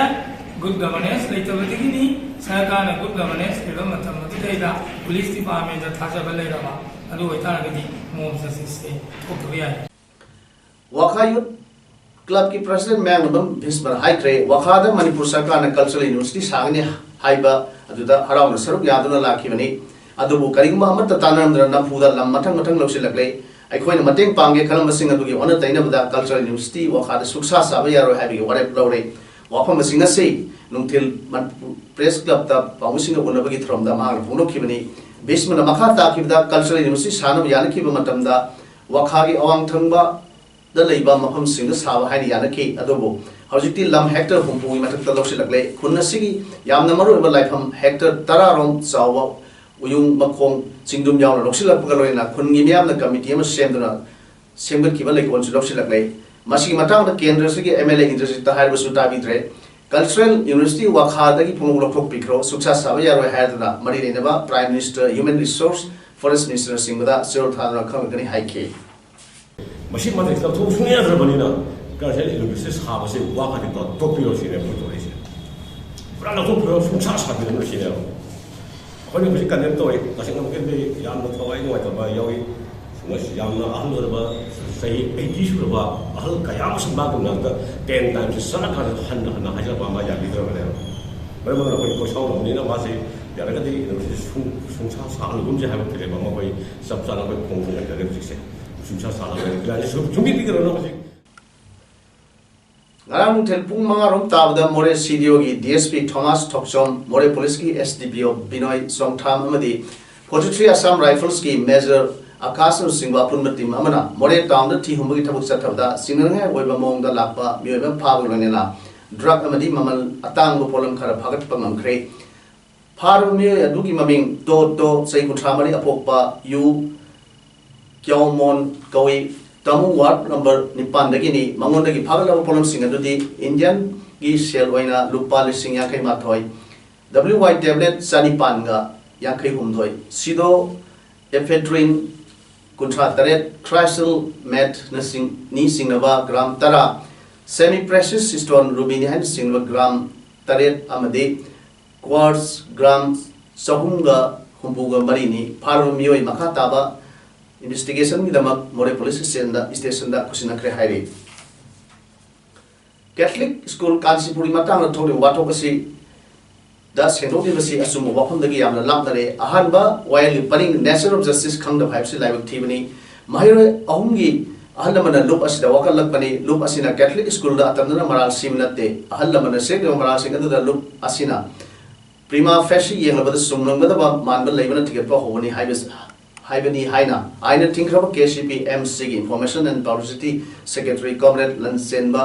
good governance ꯂꯩꯇꯕꯗꯒꯤꯅꯤ꯫ ꯁꯔꯀꯥꯔꯅ good governance ꯂꯩꯕ ꯃꯇꯝ ꯑꯗꯨꯗꯩꯗ police departmentꯇ ꯊꯥꯖꯕ ꯂꯩꯔꯕ, ꯑꯗꯨ ꯑꯣꯏꯇꯥꯔꯒꯗꯤ mob justiceꯁꯦ ꯊꯣꯛꯇꯕ ꯌꯥꯏ꯫ ꯋꯥꯈꯥ Youth Clubꯀꯤ President ꯃꯌꯥꯡꯂꯝꯕꯝ ꯚꯤꯁꯃꯅ ꯍꯥꯏꯈ꯭ꯔꯦ, ꯋꯥꯈꯥꯗ ꯃꯅꯤꯄꯨꯔ ꯁꯔꯀꯥꯔꯅ Cultural University ꯁꯥꯒꯅꯤ ꯍꯥꯏꯕ ꯑꯗꯨꯗ ꯍꯔꯥꯎꯅ ꯁꯔꯨꯛ ꯌꯥꯗꯨꯅ ꯂꯥꯛꯈꯤꯕꯅꯤ꯫ ꯑꯗꯨꯕꯨ ꯀꯔꯤꯒꯨꯝꯕ ꯑꯃꯠꯇ ꯇꯥꯟꯅꯔꯝꯗꯅ ꯅꯝꯐꯨꯗ ꯂꯝ ꯃꯊꯪ ꯃꯊꯪ ꯂꯧꯁꯤꯜꯂꯛꯂꯦ꯫ ꯑꯩꯈꯣꯏꯅ ꯃꯇꯦꯡ ꯄꯥꯡꯒꯦ ꯈꯜꯂꯝꯕꯁꯤꯡ ꯑꯗꯨꯒꯤ ꯑꯣꯟꯅ ꯇꯩꯅꯕꯗ Cultural University ꯋꯥꯈꯥꯗ ꯁꯨꯛꯁꯥ ꯁꯥꯕ ꯌꯥꯔꯣꯏ ꯍꯥꯏꯕꯒꯤ ꯋꯥꯔꯦꯞ ꯂꯧꯔꯦ꯫ ꯋꯥꯐꯝ ꯑꯁꯤ ꯉꯁꯤ ꯅꯨꯡꯊꯤꯜ ꯃꯅꯤꯄꯨꯔ Press Clubꯇ ꯄꯥꯎꯃꯤꯁꯤꯡꯒ ꯎꯅꯕꯒꯤ ꯊꯧꯔꯝꯗ ꯃꯍꯥꯛꯅ ꯐꯣꯡꯗꯣꯛꯈꯤꯕꯅꯤ꯫ ꯕꯤꯁꯃꯅ ꯃꯈꯥ ꯇꯥꯈꯤꯕꯗ Cultural University ꯁꯥꯅꯕ ꯌꯥꯅꯈꯤꯕ ꯃꯇꯝꯗ ꯋꯥꯈꯥꯒꯤ ꯑꯋꯥꯡ ꯊꯪꯕꯗ ꯂꯩꯕ ꯃꯐꯝꯁꯤꯡꯗ ꯁꯥꯕ ꯍꯥꯏꯅ ꯌꯥꯅꯈꯤ꯫ ꯑꯗꯨꯕꯨ ꯍꯧꯖꯤꯛꯇꯤ ꯂꯝ hectare ꯍꯨꯝꯐꯨꯒꯤ ꯃꯊꯛꯇ ꯂꯧꯁꯤꯜꯂꯛꯂꯦ꯫ ꯈꯨꯟ ꯑꯁꯤꯒꯤ ꯌꯥꯝꯅ ꯃꯔꯨꯑꯣꯏꯕ ꯂꯥꯏꯐꯝ hectare ꯇꯔꯥ ꯔꯣꯝ ꯆꯥꯎꯕ ꯎꯌꯨꯡ ꯃꯈꯣꯡ ꯆꯤꯡꯗꯨꯝ ꯌꯥꯎꯅ ꯂꯧꯁꯤꯜꯂꯛꯄꯒ ꯂꯣꯏꯅꯅ ꯈꯨꯟꯒꯤ ꯃꯤꯌꯥꯝꯅ committee ꯑꯃ ꯁꯦꯝꯗꯨꯅ ꯁꯦꯝꯒꯠꯈꯤꯕ ꯂꯩꯀꯣꯜꯁꯨ ꯂꯧꯁꯤꯜꯂꯛꯂꯦ꯫ ꯃꯁꯤꯒꯤ ꯃꯇꯥꯡꯗ ꯀꯦꯟꯗ꯭ꯔꯁꯤꯒꯤ MLA ꯏꯟꯗ꯭ꯔꯖꯤꯠꯇ ꯍꯥꯏꯔꯕꯁꯨ ꯇꯥꯕꯤꯗ꯭ꯔꯦ꯫ Cultural University ꯋꯥꯈꯥꯗꯒꯤ ꯄꯨꯡꯂꯧ ꯂꯧꯊꯣꯛꯄꯤꯈ꯭ꯔꯣ, ꯁꯨꯛꯁꯥ ꯁꯥꯕ ꯌꯥꯔꯣꯏ ꯍꯥꯏꯗꯨꯅ ꯃꯔꯤ ꯂꯩꯅꯕ Prime Minister, Human Resource, Forest Ministerꯅꯆꯤꯡꯕꯗ ꯆꯦꯔꯣꯜ ꯊꯥꯗꯨꯅ ꯈꯪꯍꯟꯒꯅꯤ ꯍꯥꯏꯈꯤ꯫ ꯃꯁꯤ ꯃꯇꯤꯛ ꯂꯧꯊꯣꯛꯄ ꯁꯨꯡꯌꯥ ꯌꯥꯗ꯭ꯔꯕꯅꯤꯅ Cultural University ꯁꯥꯕꯁꯦ ꯋꯥ ꯈꯛꯇꯪ ꯇꯣꯛꯄꯤꯔꯣ ꯁꯤꯅꯦ ꯑꯩꯈꯣꯏ ꯇꯧꯔꯤꯁꯦ꯫ ꯄꯨꯔꯥ ꯂꯧꯊꯣꯛꯄꯤꯔꯣ, ꯁꯨꯡꯁꯥ ꯁꯥꯕꯤꯔꯅꯨ ꯁꯤꯅꯦꯕ꯫ ꯑꯩꯈꯣꯏꯅ ꯍꯧꯖꯤꯛ condemn ꯇꯧꯋꯤ, ꯇꯁꯦꯡꯅ ꯑꯃꯨꯛꯀꯗꯤ ꯌꯥꯝꯅ ꯊꯋꯥꯏ ꯅꯨꯡꯉꯥꯏꯇꯕ ꯌꯥꯎꯏ꯫ ꯁꯨꯝꯕꯁꯤ ꯌꯥꯝꯅ ꯑꯍꯜ ꯑꯣꯏꯔꯕ, ꯆꯍꯤ eighty ꯁꯨꯔꯕ ꯑꯍꯜ ꯀꯌꯥ ꯑꯃꯁꯨ ꯃꯥꯒꯤ ꯃꯅꯥꯛꯇ ten times ꯆꯠꯂꯀꯥꯟꯗ ꯍꯟꯅ ꯍꯟꯅ ꯍꯥꯏꯖꯔꯛꯄ ꯑꯃ ꯌꯥꯕꯤꯗ꯭ꯔꯕꯅꯦꯕ꯫ ꯃꯔꯝ ꯑꯗꯨꯅ ꯑꯩꯈꯣꯏ ꯀꯣꯏꯁꯥꯎꯅꯕꯅꯤꯅ ꯃꯥꯁꯤ ꯌꯥꯔꯒꯗꯤ University ꯁꯨꯡ-, ꯁꯨꯡꯁꯥ ꯁꯥꯍꯜꯂꯒꯨꯝꯁꯦ ꯍꯥꯏꯕ ꯐꯤꯔꯦꯞ ꯑꯃ ꯑꯩꯈꯣꯏ ꯆꯞ ꯆꯥꯅ ꯑꯩꯈꯣꯏ ꯐꯣꯡꯕ ꯉꯝꯖꯔꯦ ꯍꯧꯖꯤꯛꯁꯦ꯫ ꯁꯨꯡꯁꯥ ꯁꯥꯍꯜꯂꯔꯣꯏ꯫ ꯁꯨꯡ-, ꯁꯨꯡꯕꯤ ꯄꯤꯒꯗꯕꯅꯣ ꯍꯧꯖꯤꯛ꯫ ꯉꯔꯥꯡ ꯅꯨꯡꯊꯤꯜ ꯄꯨꯡ ꯃꯉꯥ ꯔꯣꯝ ꯇꯥꯕꯗ ꯃꯣꯔꯦ CDOꯒꯤ DSP ꯊꯣꯃꯥꯁ ꯊꯣꯛꯆꯣꯝ, ꯃꯣꯔꯦ Policeꯀꯤ SDPO ꯕꯤꯅꯣꯏ ꯆꯣꯡꯊꯥꯝ ꯑꯃꯗꯤ forty three Assam Riflesꯀꯤ Major ꯑꯀꯥꯁꯅꯆꯤꯡꯕ ꯑꯄꯨꯟꯕ team ꯑꯃꯅ ꯃꯣꯔꯦ townꯗ ꯊꯤ ꯍꯨꯝꯕꯒꯤ ꯊꯕꯛ ꯆꯠꯊꯕꯗ ꯆꯤꯡꯅꯅꯤꯡꯉꯥꯏ ꯑꯣꯏꯕ ꯃꯑꯣꯡꯗ ꯂꯥꯛꯄ ꯃꯤꯑꯣꯏ ꯑꯃ ꯐꯥꯕꯒ ꯂꯣꯏꯅꯅ drug ꯑꯃꯗꯤ ꯃꯃꯜ ꯑꯇꯥꯡꯕ ꯄꯣꯠꯂꯝ ꯈꯔ ꯐꯥꯒꯠꯄ ꯉꯝꯈ꯭ꯔꯦ꯫ ꯐꯥꯔꯕ ꯃꯤꯑꯣꯏ ꯑꯗꯨꯒꯤ ꯃꯃꯤꯡ ꯇꯣ ꯇꯣ, ꯆꯍꯤ ꯀꯨꯟꯊ꯭ꯔꯥ ꯃꯔꯤ, ꯑꯄꯣꯛꯄ ꯌꯨ ꯀ꯭ꯌꯥꯎꯃꯣꯟ ꯀꯧꯏ꯫ Tamu ward number ꯅꯤꯄꯥꯟꯗꯒꯤꯅꯤ꯫ ꯃꯉꯣꯟꯗꯒꯤ ꯐꯥꯒꯠꯂꯕ ꯄꯣꯠꯂꯝꯁꯤꯡ ꯑꯗꯨꯗꯤ Indianꯒꯤ ꯁꯦꯜ ꯑꯣꯏꯅ ꯂꯨꯄꯥ ꯂꯤꯁꯤꯡ ꯌꯥꯡꯈꯩ ꯃꯥꯊꯣꯏ, WY tablet ꯆꯅꯤꯄꯥꯟꯒ ꯌꯥꯡꯈꯩ ꯍꯨꯝꯗꯣꯏ, pseudoephedrine ꯀꯨꯟꯊ꯭ꯔꯥ ꯇꯔꯦꯠ, crystal methꯅ ꯆꯤꯡ-, ꯅꯤ ꯆꯤꯡꯅꯕ gram ꯇꯔꯥ, semi precious stone rubyꯅꯤ ꯍꯥꯏꯅ ꯆꯤꯡꯅꯕ gram ꯇꯔꯦꯠ ꯑꯃꯗꯤ quartz gram ꯆꯍꯨꯝꯒ ꯍꯨꯝꯐꯨꯒ ꯃꯔꯤꯅꯤ꯫ ꯐꯥꯔꯕ ꯃꯤꯑꯣꯏ ꯃꯈꯥ ꯇꯥꯕ investigationꯒꯤꯗꯃꯛ ꯃꯣꯔꯦ police stationꯗ, stationꯗ ꯈꯨꯠꯁꯤꯟꯅꯈ꯭ꯔꯦ ꯍꯥꯏꯔꯤ꯫ Catholic School ꯀꯥꯟꯆꯤꯄꯨꯔꯒꯤ ꯃꯇꯥꯡꯗ ꯊꯣꯛꯂꯤꯕ ꯋꯥꯊꯣꯛ ꯑꯁꯤꯗ ꯁꯦꯡꯗꯣꯛꯂꯤꯕꯁꯤ ꯑꯆꯨꯝꯕ ꯋꯥꯐꯝꯗꯒꯤ ꯌꯥꯝꯅ ꯂꯥꯞꯅꯔꯦ꯫ ꯑꯍꯥꯟꯕ ꯋꯥꯌꯦꯜꯒꯤ ꯄꯔꯤꯡ Nature of Justice ꯈꯪꯗꯕ ꯍꯥꯏꯕꯁꯤ ꯂꯥꯏꯕꯛ ꯊꯤꯕꯅꯤ꯫ ꯃꯍꯩꯔꯣꯏ ꯑꯍꯨꯝꯒꯤ ꯑꯍꯜ ꯂꯃꯟꯅ ꯂꯨꯞ ꯑꯁꯤꯗ ꯋꯥꯀꯠꯂꯛꯄꯅꯤ꯫ ꯂꯨꯞ ꯑꯁꯤꯅ ꯀꯦꯊꯂꯤꯛ ꯁ꯭ꯀꯨꯜꯗ ꯑꯇꯝꯅꯅ ꯃꯔꯥꯜ ꯁꯤꯕ ꯅꯠꯇꯦ꯫ ꯑꯍꯜ ꯂꯃꯟꯅ ꯁꯦꯝꯂꯤꯕ ꯃꯔꯥꯜꯁꯤꯡ ꯑꯗꯨꯗ ꯂꯨꯞ ꯑꯁꯤꯅ prima facie ꯌꯦꯡꯂꯕꯗ ꯆꯨꯝꯂꯝꯒꯗꯕ ꯃꯥꯟꯕ ꯂꯩꯕꯅ ꯊꯤꯒꯠꯄ ꯍꯧꯕꯅꯤ ꯍꯥꯏꯕ, ꯍꯥꯏꯕꯅꯤ ꯍꯥꯏꯅ ꯑꯥꯏꯟꯅ ꯊꯤꯡꯈ꯭ꯔꯕ ꯀꯦ ꯁꯤ ꯄꯤ ꯑꯦꯝ ꯁꯤꯒꯤ Information and Publicity Secretary Comrade ꯂꯟꯆꯦꯟꯕ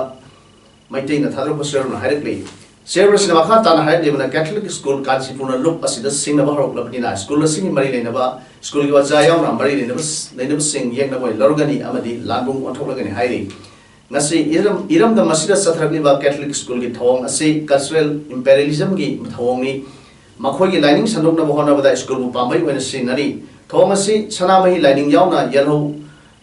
ꯃꯩꯇꯩꯅ ꯊꯥꯗꯣꯔꯛꯄ ꯆꯦꯔꯣꯜꯅ ꯍꯥꯏꯔꯛꯂꯤ꯫ ꯆꯦꯔꯣꯜ ꯑꯁꯤꯅ ꯃꯈꯥ ꯇꯥꯅ ꯍꯥꯏꯔꯛꯂꯤꯕꯅ, ꯀꯦꯊꯂꯤꯛ ꯁ꯭ꯀꯨꯜ ꯀꯥꯟꯆꯤꯄꯨꯔꯅ ꯂꯨꯞ ꯑꯁꯤꯗ ꯁꯤꯡꯅꯕ ꯍꯧꯔꯛꯂꯕꯅꯤꯅ ꯁ꯭ꯀꯨꯜ ꯑꯁꯤꯒꯤ ꯃꯔꯤ ꯂꯩꯅꯕ, ꯁ꯭ꯀꯨꯜꯒꯤ ꯑꯣꯖꯥ ꯌꯥꯎꯅ ꯃꯔꯤ ꯂꯩꯅꯕ, ꯂꯩꯅꯕꯁꯤꯡ ꯌꯦꯛꯅꯕ ꯑꯣꯏꯅ ꯂꯧꯔꯒꯅꯤ ꯑꯃꯗꯤ ꯂꯥꯟꯕꯨꯡ ꯑꯣꯟꯊꯣꯛꯂꯒꯅꯤ ꯍꯥꯏꯔꯤ꯫ ꯉꯁꯤ ꯏꯔꯝ, ꯏꯔꯝꯗꯝ ꯑꯁꯤꯗ ꯆꯠꯊꯔꯛꯂꯤꯕ ꯀꯦꯊꯂꯤꯛ ꯁ꯭ꯀꯨꯜꯒꯤ ꯊꯧꯑꯣꯡ ꯑꯁꯤ cultural imperialismꯒꯤ ꯊꯧꯑꯣꯡꯅꯤ꯫ ꯃꯈꯣꯏꯒꯤ ꯂꯥꯏꯅꯤꯡ ꯁꯟꯗꯣꯛꯅꯕ ꯍꯣꯠꯅꯕꯗ ꯁ꯭ꯀꯨꯜꯕꯨ ꯄꯥꯝꯕꯩ ꯑꯣꯏꯅ ꯁꯤꯖꯤꯟꯅꯔꯤ꯫ ꯊꯧꯑꯣꯡ ꯑꯁꯤ ꯁꯅꯥꯃꯍꯤ ꯂꯥꯏꯅꯤꯡ ꯌꯥꯎꯅ ꯌꯦꯜꯍꯧ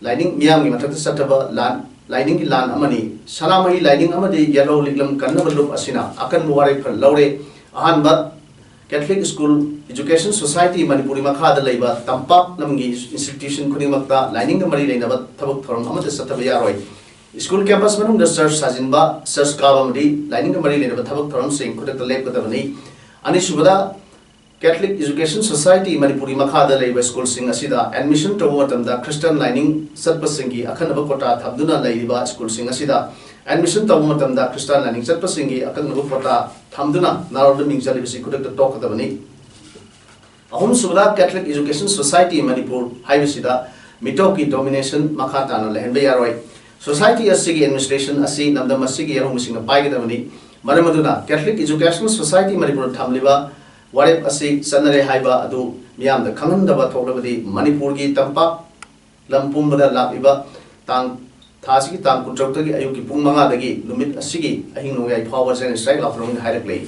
ꯂꯥꯏꯅꯤꯡ ꯃꯤꯌꯥꯝꯒꯤ ꯃꯊꯛꯇ ꯆꯠꯊꯕ ꯂꯥꯟ, ꯂꯥꯏꯅꯤꯡꯒꯤ ꯂꯥꯟ ꯑꯃꯅꯤ꯫ ꯁꯅꯥꯃꯍꯤ ꯂꯥꯏꯅꯤꯡ ꯑꯃꯗꯤ ꯌꯦꯜꯍꯧ ꯂꯤꯛꯂꯝ ꯀꯟꯅꯕ ꯂꯨꯞ ꯑꯁꯤꯅ ꯑꯀꯟꯕ ꯋꯥꯔꯦꯞ ꯐꯜ ꯂꯧꯔꯦ꯫ ꯑꯍꯥꯟꯕ, Catholic School Education Society Manipuri ꯃꯈꯥꯗ ꯂꯩꯕ ꯇꯝꯄꯥꯛ ꯂꯝꯒꯤ institution ꯈꯨꯗꯤꯡꯃꯛꯇ ꯂꯥꯏꯅꯤꯡꯒ ꯃꯔꯤ ꯂꯩꯅꯕ ꯊꯕꯛ ꯊꯧꯔꯝ ꯑꯃꯠꯇ ꯆꯠꯊꯕ ꯌꯥꯔꯣꯏ꯫ ꯁ꯭ꯀꯨꯜ campus ꯃꯅꯨꯡꯗ church ꯁꯥꯖꯤꯟꯕ, church ꯀꯥꯕ ꯑꯃꯗꯤ ꯂꯥꯏꯅꯤꯡꯒ ꯃꯔꯤ ꯂꯩꯅꯕ ꯊꯕꯛ ꯊꯧꯔꯝꯁꯤꯡ ꯈꯨꯗꯛꯇ ꯂꯦꯞꯀꯗꯕꯅꯤ꯫ ꯑꯅꯤꯁꯨꯕꯗ, Catholic Education Society ꯃꯅꯤꯄꯨꯔꯒꯤ ꯃꯈꯥꯗ ꯂꯩꯕ ꯁ꯭ꯀꯨꯜꯁꯤꯡ ꯑꯁꯤꯗ admission ꯇꯧꯕ ꯃꯇꯝꯗ Christian ꯂꯥꯏꯅꯤꯡ ꯆꯠꯄꯁꯤꯡꯒꯤ ꯑꯈꯟꯅꯕ quota ꯊꯝꯗꯨꯅ ꯂꯩꯔꯤꯕ ꯁ꯭ꯀꯨꯜꯁꯤꯡ ꯑꯁꯤꯗ admission ꯇꯧꯕ ꯃꯇꯝꯗ Christian ꯂꯥꯏꯅꯤꯡ ꯆꯠꯄꯁꯤꯡꯒꯤ ꯑꯀꯛꯅꯕ quota ꯊꯝꯗꯨꯅ ꯅꯥꯔꯣꯟꯗ ꯃꯤꯡ ꯆꯜꯂꯤꯕꯁꯤ ꯈꯨꯗꯛꯇ ꯇꯣꯛꯀꯗꯕꯅꯤ꯫ ꯑꯍꯨꯝꯁꯨꯕꯗ, Catholic Education Society ꯃꯅꯤꯄꯨꯔ ꯍꯥꯏꯕꯁꯤꯗ ꯃꯤꯇꯣꯞꯀꯤ domination ꯃꯈꯥ ꯇꯥꯅ ꯂꯩꯍꯟꯕ ꯌꯥꯔꯣꯏ꯫ Society ꯑꯁꯤꯒꯤ administration ꯑꯁꯤ ꯂꯝꯗꯝ ꯑꯁꯤꯒꯤ ꯌꯦꯜꯍꯧꯃꯤꯁꯤꯡꯅ ꯄꯥꯏꯒꯗꯕꯅꯤ꯫ ꯃꯔꯝ ꯑꯗꯨꯅ Catholic Educational Society ꯃꯅꯤꯄꯨꯔꯅ ꯊꯝꯂꯤꯕ ꯋꯥꯔꯦꯞ ꯑꯁꯤ ꯆꯠꯅꯔꯦ ꯍꯥꯏꯕ ꯑꯗꯨ ꯃꯤꯌꯥꯝꯗ ꯈꯪꯍꯟꯗꯕ ꯊꯣꯛꯂꯕꯗꯤ ꯃꯅꯤꯄꯨꯔꯒꯤ ꯇꯝꯄꯥꯛ ꯂꯝ ꯄꯨꯝꯕꯗ ꯂꯥꯛꯂꯤꯕ ꯇꯥꯡ, ꯊꯥ ꯑꯁꯤꯒꯤ ꯇꯥꯡ ꯀꯨꯟꯇꯔꯨꯛꯇꯒꯤ ꯑꯌꯨꯛꯀꯤ ꯄꯨꯡ ꯃꯉꯥꯗꯒꯤ ꯅꯨꯃꯤꯠ ꯑꯁꯤꯒꯤ ꯑꯍꯤꯡ ꯅꯣꯡꯌꯥꯏ ꯐꯥꯎꯕ general strike ꯂꯥꯎꯊꯣꯛꯀꯅꯤ ꯍꯥꯏꯔꯛꯂꯤ꯫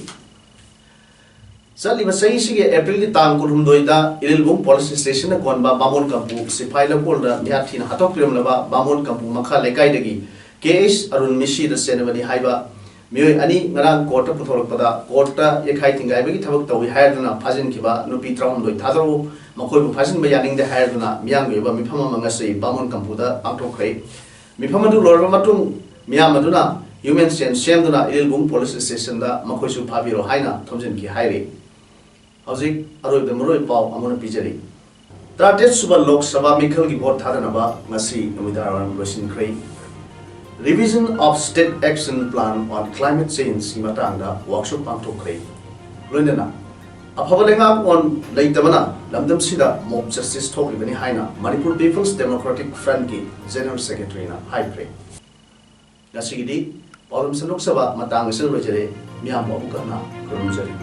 ꯆꯠꯂꯤꯕ ꯆꯍꯤꯁꯤꯒꯤ ꯑꯦꯄ꯭ꯔꯤꯜꯒꯤ ꯇꯥꯡ ꯀꯨꯟꯍꯨꯝꯗꯣꯏꯗ ꯏꯔꯤꯜꯕꯨꯡ police stationꯗ ꯀꯣꯟꯕ ꯕꯥꯃꯣꯟ ꯀꯝꯄꯨ ꯁꯤꯐꯥꯏ ꯂꯧꯀꯣꯜꯗ ꯃꯤꯍꯥꯠ ꯊꯤꯅ ꯍꯥꯠꯇꯣꯛꯄꯤꯔꯝꯂꯕ ꯕꯥꯃꯣꯟ ꯀꯝꯄꯨ ꯃꯈꯥ ꯂꯩꯀꯥꯏꯗꯒꯤ ꯀꯦ ꯑꯩꯆ ꯑꯔꯨꯟ ꯃꯤꯁꯤꯗ ꯆꯦꯟꯅꯕꯅꯤ ꯍꯥꯏꯕ ꯃꯤꯑꯣꯏ ꯑꯅꯤ ꯉꯔꯥꯡ courtꯇ ꯄꯨꯊꯣꯔꯛꯄꯗ, courtꯇ ꯌꯩꯈꯥꯏ ꯊꯤꯡꯒꯥꯏꯕꯒꯤ ꯊꯕꯛ ꯇꯧꯏ ꯍꯥꯏꯔꯗꯨꯅ ꯐꯥꯖꯤꯟꯈꯤꯕ ꯅꯨꯄꯤ ꯇꯔꯥꯍꯨꯝꯗꯣꯏ ꯊꯥꯗꯣꯔꯛꯎ, ꯃꯈꯣꯏꯕꯨ ꯐꯥꯖꯤꯟꯕ ꯌꯥꯅꯤꯡꯗꯦ ꯍꯥꯏꯔꯗꯨꯅ ꯃꯤꯌꯥꯝꯒꯤ ꯑꯣꯏꯕ ꯃꯤꯐꯝ ꯑꯃ ꯉꯁꯤ ꯕꯥꯃꯣꯟ ꯀꯝꯄꯨꯗ ꯄꯥꯡꯊꯣꯛꯈ꯭ꯔꯦ꯫ ꯃꯤꯐꯝ ꯑꯗꯨ ꯂꯣꯏꯔꯕ ꯃꯇꯨꯡ ꯃꯤꯌꯥꯝ ꯑꯗꯨꯅ human chain ꯁꯦꯝꯗꯨꯅ ꯏꯔꯤꯜꯕꯨꯡ police stationꯗ ꯃꯈꯣꯏꯁꯨ ꯐꯥꯕꯤꯔꯣ ꯍꯥꯏꯅ ꯊꯣꯝꯖꯤꯟꯈꯤ ꯍꯥꯏꯔꯤ꯫ ꯍꯧꯖꯤꯛ ꯑꯔꯣꯏꯕꯗ ꯃꯔꯨꯑꯣꯏꯕ ꯄꯥꯎ ꯑꯃꯨꯛ ꯍꯟꯅ ꯄꯤꯖꯔꯤ꯫ ꯇꯔꯥꯇꯔꯦꯠ ꯁꯨꯕ ꯂꯣꯛ ꯁꯚꯥ ꯃꯤꯈꯜꯒꯤ ꯚꯣꯠ ꯊꯥꯗꯅꯕ ꯉꯁꯤ ꯅꯨꯃꯤꯗꯥꯡꯋꯥꯏꯔꯝ ꯂꯣꯏꯁꯤꯟꯈ꯭ꯔꯦ꯫ Revision of State Action Plan on Climate Changeꯒꯤ ꯃꯇꯥꯡꯗ ꯋꯥꯛꯁꯣꯞ ꯄꯥꯡꯊꯣꯛꯈ꯭ꯔꯦ꯫ ꯂꯣꯏꯅꯅ ꯑꯐꯕ ꯂꯩꯉꯥꯛꯂꯣꯟ ꯂꯩꯇꯕꯅ ꯂꯝꯗꯝꯁꯤꯗ mob justice ꯊꯣꯛꯂꯤꯕꯅꯤ ꯍꯥꯏꯅ Manipur People's Democratic Frontꯀꯤ General Secretaryꯅ ꯍꯥꯏꯈ꯭ꯔꯦ꯫ ꯉꯁꯤꯒꯤꯗꯤ ꯄꯥꯎꯗꯝ ꯁꯟꯗꯣꯛꯆꯕ ꯃꯇꯥꯡ ꯑꯁꯤꯗ ꯂꯣꯏꯖꯔꯦ꯫ ꯃꯤꯌꯥꯝꯕꯨ ꯑꯃꯨꯛ ꯍꯟꯅ ꯈꯨꯔꯨꯝꯖꯔꯤ꯫